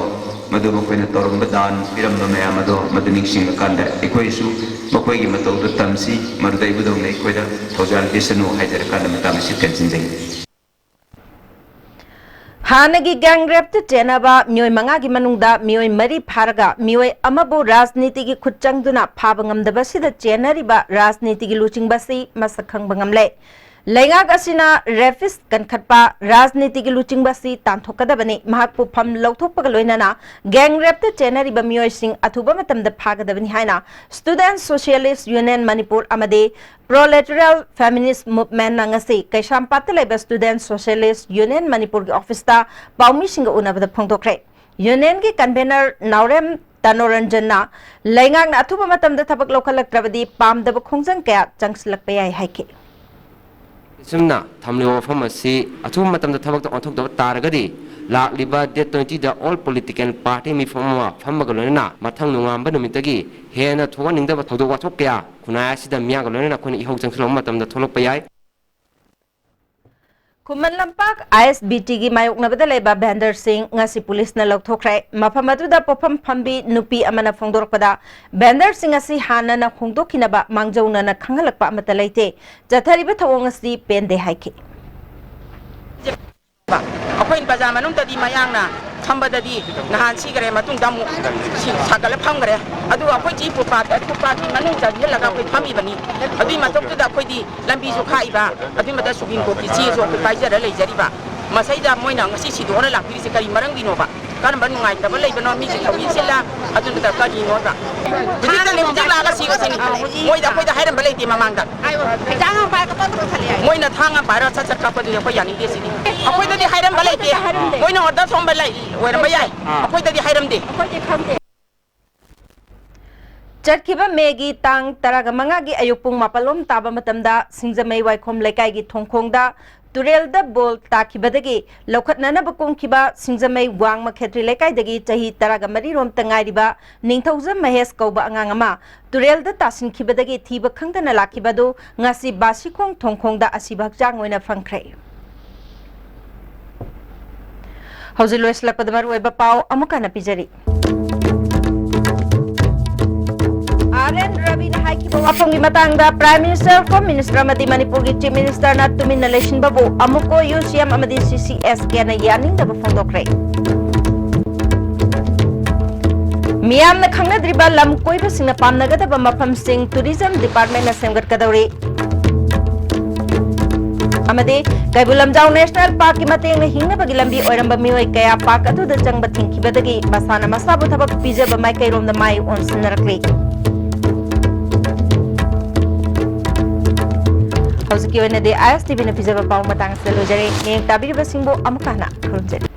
ꯃꯗꯨ ꯃꯈꯣꯏꯅ ꯇꯧꯔꯝꯕ ꯗꯥꯟ ꯄꯤꯔꯝꯕ ꯃꯌꯥꯝ ꯑꯗꯣ, ꯃꯗꯨ ꯅꯤꯡꯁꯤꯡꯂꯀꯥꯟꯗ ꯑꯩꯈꯣꯏꯁꯨ ꯃꯈꯣꯏꯒꯤ ꯃꯇꯧꯗ ꯇꯝꯁꯤ, ꯃꯗꯨꯗ ꯏꯕꯨꯙꯧꯅ ꯑꯩꯈꯣꯏꯗ ꯊꯧꯖꯥꯜ ꯄꯤꯁꯅꯨ ꯍꯥꯏꯖꯔꯀꯥꯟꯗ ꯃꯇꯥꯡ ꯑꯁꯤ ꯇꯦꯟꯁꯤꯟꯖꯒꯦ꯫ ꯍꯥꯟꯅꯒꯤ gang rape ꯇ ꯆꯦꯟꯅꯕ ꯃꯤꯑꯣꯏ ꯃꯉꯥꯒꯤ ꯃꯅꯨꯡꯗ ꯃꯤꯑꯣꯏ ꯃꯔꯤ ꯐꯥꯔꯒ ꯃꯤꯑꯣꯏ ꯑꯃꯕꯨ ꯔꯥꯖꯅꯤꯇꯤꯒꯤ ꯈꯨꯠ ꯆꯪꯗꯨꯅ ꯐꯥꯕ ꯉꯝꯗꯕꯁꯤꯗ ꯆꯦꯟꯅꯔꯤꯕ ꯔꯥꯖꯅꯤꯇꯤꯒꯤ ꯂꯨꯆꯤꯡꯕꯁꯤ ꯃꯁꯛ ꯈꯪꯕ ꯉꯝꯂꯦ꯫ ꯂꯩꯉꯥꯛ ꯑꯁꯤꯅ rapist ꯀꯟꯈꯠꯄ ꯔꯥꯖꯅꯤꯇꯤꯒꯤ ꯂꯨꯆꯤꯡꯕꯁꯤ ꯇꯥꯟꯊꯣꯛꯀꯗꯕꯅꯤ, ꯃꯍꯥꯛꯄꯨ ꯐꯝ ꯂꯧꯊꯣꯛꯄꯒ ꯂꯣꯏꯅꯅ gang rape ꯇ ꯆꯦꯟꯅꯔꯤꯕ ꯃꯤꯑꯣꯏꯁꯤꯡ ꯑꯊꯨꯕ ꯃꯇꯝꯗ ꯐꯥꯒꯗꯕꯅꯤ ꯍꯥꯏꯅ Student Socialist Union ꯃꯅꯤꯄꯨꯔ ꯑꯃꯗꯤ Proletariat Feminist Movement ꯅ ꯉꯁꯤ ꯀꯩꯁꯥꯝꯄꯥꯠꯇ ꯂꯩꯕ Student Socialist Union ꯃꯅꯤꯄꯨꯔꯒꯤ office ꯇ ꯄꯥꯎꯃꯤꯁꯤꯡꯒ ꯎꯅꯕꯗ ꯐꯣꯡꯗꯣꯛꯈ꯭ꯔꯦ꯫ ꯌꯨꯅꯤꯌꯟꯒꯤ ꯀꯟꯚꯦꯅꯔ ꯅꯥꯎꯔꯦꯝ ꯇꯅꯣꯔꯟꯖꯟꯅ ꯂꯩꯉꯥꯛꯅ ꯑꯊꯨꯕ ꯃꯇꯝꯗ ꯊꯕꯛ ꯂꯧꯈꯠꯂꯛꯇ꯭ꯔꯕꯗꯤ ꯄꯥꯝꯗꯕ ꯈꯣꯡꯖꯪ ꯀꯌꯥ ꯆꯪꯁꯤꯜꯂꯛꯄ ꯌꯥꯏ ꯍꯥꯏꯈꯤ꯫ ꯑꯁꯨꯝꯅ ꯊꯝꯂꯤꯕ ꯋꯥꯐꯝ ꯑꯁꯤ ꯑꯊꯨꯕ ꯃꯇꯝꯗ ꯊꯕꯛꯇ ꯑꯣꯟꯊꯣꯛꯇꯕ ꯇꯥꯔꯒꯗꯤ ꯂꯥꯛꯂꯤꯕ date twenty-ꯗ all political party ꯃꯤꯐꯝ ꯑꯃ ꯐꯝꯕꯒ ꯂꯣꯏꯅꯅ ꯃꯊꯪ ꯅꯣꯡꯉꯥꯟꯕ ꯅꯨꯃꯤꯠꯇꯒꯤ ꯍꯦꯟꯅ ꯊꯣꯛꯍꯟꯅꯤꯡꯗꯕ ꯊꯧꯗꯣꯛ ꯋꯥꯊꯣꯛ ꯀꯌꯥ ꯈꯨꯟꯅꯥꯏ ꯑꯁꯤꯗ ꯃꯤꯌꯥꯝꯒ ꯂꯣꯏꯅꯅ ꯑꯩꯈꯣꯏꯅ ꯏꯍꯧ ꯆꯪꯁꯤꯜꯂꯛꯄ ꯃꯇꯝꯗ ꯊꯣꯛꯂꯛꯄ ꯌꯥꯏ꯫ ꯈꯨꯃꯟ ꯂꯝꯄꯥꯛ ISBTꯒꯤ ꯃꯥꯌꯣꯛꯅꯕꯗ ꯂꯩꯕ ꯚꯦꯟꯗꯔꯁꯤꯡ ꯉꯁꯤ ꯄꯨꯂꯤꯁꯅ ꯂꯧꯊꯣꯛꯈ꯭ꯔꯦ꯫ ꯃꯐꯝ ꯑꯗꯨꯗ ꯄꯣꯠꯐꯝ ꯐꯝꯕꯤ ꯅꯨꯄꯤ ꯑꯃꯅ ꯐꯣꯡꯗꯣꯔꯛꯄꯗ, ꯚꯦꯟꯗꯔꯁꯤꯡ ꯑꯁꯤ ꯍꯥꯟꯅꯅ ꯍꯣꯡꯗꯣꯛꯈꯤꯅꯕ ꯃꯥꯡꯖꯧꯅꯅ ꯈꯪꯍꯜꯂꯛꯄ ꯑꯃꯠꯇ ꯂꯩꯇꯦ꯫ ꯆꯠꯊꯔꯤꯕ ꯊꯧꯑꯣꯡ ꯑꯁꯤ ꯄꯦꯟꯗꯦ ꯍꯥꯏꯈꯤ꯫ ꯑꯩꯈꯣꯏ ꯕꯖꯥꯔ ꯃꯅꯨꯡꯗꯗꯤ ꯃꯌꯥꯡꯅ ꯐꯝꯕꯗꯗꯤ ꯅꯍꯥꯟ ꯁꯤꯈꯔꯦ, ꯃꯇꯨꯡꯗ ꯑꯃꯨꯛ ꯁꯤ ꯁꯥꯒꯠꯂ ꯐꯝꯈꯔꯦ꯫ ꯑꯗꯨꯒ ꯑꯩꯈꯣꯏ ꯁꯤ ꯐꯨꯠꯄꯥꯠ, ꯐꯨꯠꯄꯥꯠꯀꯤ ꯃꯅꯨꯡ ꯆꯪꯁꯤꯜꯂꯒ ꯑꯩꯈꯣꯏ ꯐꯝꯃꯤꯕꯅꯤ꯫ ꯑꯗꯨꯒꯤ ꯃꯊꯛꯇꯨꯗ ꯑꯩꯈꯣꯏꯗꯤ ꯂꯝꯕꯤꯁꯨ ꯈꯥꯛꯏꯕ, ꯑꯗꯨꯒꯤ ꯃꯊꯛ ꯁꯨꯄ꯭ꯔꯤꯝ ꯀꯣꯔꯠꯀꯤ ꯆꯦꯁꯨ ꯑꯩꯈꯣꯏ ꯄꯥꯏꯖꯔ ꯂꯩꯖꯔꯤꯕ꯫ ꯃꯁꯩꯗ ꯃꯣꯏꯅ ꯉꯁꯤ ꯁꯤꯗꯣꯛꯑꯅ ꯂꯥꯛꯄꯤꯔꯤꯁꯦ ꯀꯔꯤ ꯃꯔꯝꯒꯤꯅꯣꯕ? ꯀꯔꯝꯕ ꯅꯨꯡꯉꯥꯏꯇꯕ ꯂꯩꯕꯅꯣ? ꯃꯤꯒꯤ ꯊꯧꯃꯤꯁꯤꯜꯂ ꯑꯗꯨꯅ ꯀꯔꯤꯅꯣꯕ? ꯍꯧꯖꯤꯛꯇꯅꯦ, ꯍꯧꯖꯤꯛ ꯂꯥꯛꯑꯒ ꯁꯤꯕꯁꯤꯅꯤ꯫ ꯃꯣꯏꯗ ꯑꯩꯈꯣꯏꯗ ꯍꯥꯏꯔꯝꯕ ꯂꯩꯇꯦ ꯃꯃꯥꯡꯗ꯫ ꯃꯣꯏꯅ ꯊꯥꯡ ꯑꯃ ꯄꯥꯏꯔ ꯁꯠ ꯁꯠ ꯀꯥꯞꯄꯗꯨꯗꯤ ꯑꯩꯈꯣꯏ ꯌꯥꯅꯤꯡꯗꯦ ꯁꯤꯗꯤ꯫ ꯑꯩꯈꯣꯏꯗꯗꯤ ꯍꯥꯏꯔꯝꯕ ꯂꯩꯇꯦ꯫ ꯃꯣꯏꯅ ꯑꯣꯔꯗꯔ ꯊꯣꯝꯕ ꯂꯩ-, ꯑꯣꯏꯔꯝꯕ ꯌꯥꯏ꯫ ꯑꯩꯈꯣꯏꯗꯗꯤ ꯍꯥꯏꯔꯝꯗꯦ꯫ ꯆꯠꯈꯤꯕ ꯃꯦꯒꯤ ꯇꯥꯡ ꯇꯔꯥꯒ ꯃꯉꯥꯒꯤ ꯑꯌꯨꯛ ꯄꯨꯡ ꯃꯥꯄꯜ ꯂꯣꯝ ꯇꯥꯕ ꯃꯇꯝꯗ ꯁꯤꯡꯖꯃꯩ ꯋꯥꯏꯈꯣꯝ ꯂꯩꯀꯥꯏꯒꯤ ꯊꯣꯡꯈꯣꯡꯗ ꯇꯨꯔꯦꯜꯗ ꯕꯣꯜ ꯇꯥꯈꯤꯕꯗꯒꯤ ꯂꯧꯈꯠꯅꯅꯕ ꯀꯨꯝꯈꯤꯕ ꯁꯤꯡꯖꯃꯩ ꯋꯥꯡꯃ ꯈꯦꯇ꯭ꯔꯤ ꯂꯩꯀꯥꯏꯗꯒꯤ ꯆꯍꯤ ꯇꯔꯥꯒ ꯃꯔꯤ ꯔꯣꯝꯇ ꯉꯥꯏꯔꯤꯕ ꯅꯤꯡꯊꯧꯖꯝ ꯃꯍꯦꯁ ꯀꯧꯕ ꯑꯉꯥꯡ ꯑꯃ ꯇꯨꯔꯦꯜꯗ ꯇꯥꯁꯤꯟꯈꯤꯕꯗꯒꯤ ꯊꯤꯕ ꯈꯪꯗꯅ ꯂꯥꯛꯈꯤꯕ ꯑꯗꯨ ꯉꯁꯤ ꯕꯥꯁꯤꯈꯣꯡ ꯊꯣꯡꯈꯣꯡꯗ ꯑꯁꯤꯕ ꯍꯛꯆꯥꯡ ꯑꯣꯏꯅ ꯐꯪꯈ꯭ꯔꯦ꯫ ꯍꯧꯖꯤꯛ ꯂꯣꯏꯁꯤꯜꯂꯛꯄꯗ ꯃꯔꯨꯑꯣꯏꯕ ꯄꯥꯎ ꯑꯃꯨꯛ ꯍꯟꯅ ꯄꯤꯖꯔꯤ꯫ ꯑꯥꯔ ꯑꯦꯟ ꯔꯕꯤꯅ ꯍꯥꯏꯈꯤꯕ ꯋꯥꯐꯝꯒꯤ ꯃꯇꯥꯡꯗ Prime Minister, Home Minister ꯑꯃꯗꯤ ꯃꯅꯤꯄꯨꯔꯒꯤ Chief Ministerꯅ ꯇꯨꯃꯤꯟꯅ ꯂꯩꯁꯤꯟꯕꯕꯨ ꯑꯃꯨꯛꯀꯣ ꯌꯨ ꯁꯤ ꯑꯦꯝ ꯑꯃꯗꯤ ꯁꯤ ꯁꯤ ꯑꯦꯁ ꯀꯦꯅ ꯌꯥꯅꯤꯡꯗꯕ ꯐꯣꯡꯗꯣꯛꯈ꯭ꯔꯦ꯫ ꯃꯤꯌꯥꯝꯅ ꯈꯪꯅꯗ꯭ꯔꯤꯕ ꯂꯝ ꯀꯣꯏꯕꯁꯤꯡꯅ ꯄꯥꯝꯅꯒꯗꯕ ꯃꯐꯝꯁꯤꯡ Tourism Departmentꯅ ꯁꯦꯝꯒꯠꯀꯗꯧꯔꯤ꯫ ꯑꯃꯗꯤ ꯀꯩꯕꯨꯜ ꯂꯝꯖꯥꯎ National Parkꯀꯤ ꯃꯇꯦꯡꯅ ꯍꯤꯡꯅꯕꯒꯤ ꯂꯝꯕꯤ ꯑꯣꯏꯔꯝꯕ ꯃꯤꯑꯣꯏ ꯀꯌꯥ park ꯑꯗꯨꯗ ꯆꯪꯕ ꯊꯤꯡꯈꯤꯕꯗꯒꯤ ꯃꯁꯥꯅ ꯃꯁꯥꯕꯨ ꯊꯕꯛ ꯄꯤꯖꯕ ꯃꯥꯏꯀꯩꯔꯣꯝꯗ ꯃꯥꯏ ꯑꯣꯟꯁꯤꯟꯅꯔꯛꯂꯤ꯫ ꯍꯧꯖꯤꯛꯀꯤ ꯑꯣꯏꯅꯗꯤ ꯑꯥꯏ ꯑꯦꯁ ꯇꯤ ꯚꯤꯅ ꯄꯤꯖꯕ ꯄꯥꯎ ꯃꯇꯥꯡ ꯑꯁꯤꯗ ꯂꯣꯏꯖꯔꯦ꯫ ꯃꯤꯠꯌꯦꯡ ꯇꯥꯕꯤꯔꯤꯕꯁꯤꯡꯕꯨ ꯑꯃꯨꯛꯀ ꯍꯟꯅ ꯈꯨꯔꯨꯝꯖꯔꯤ꯫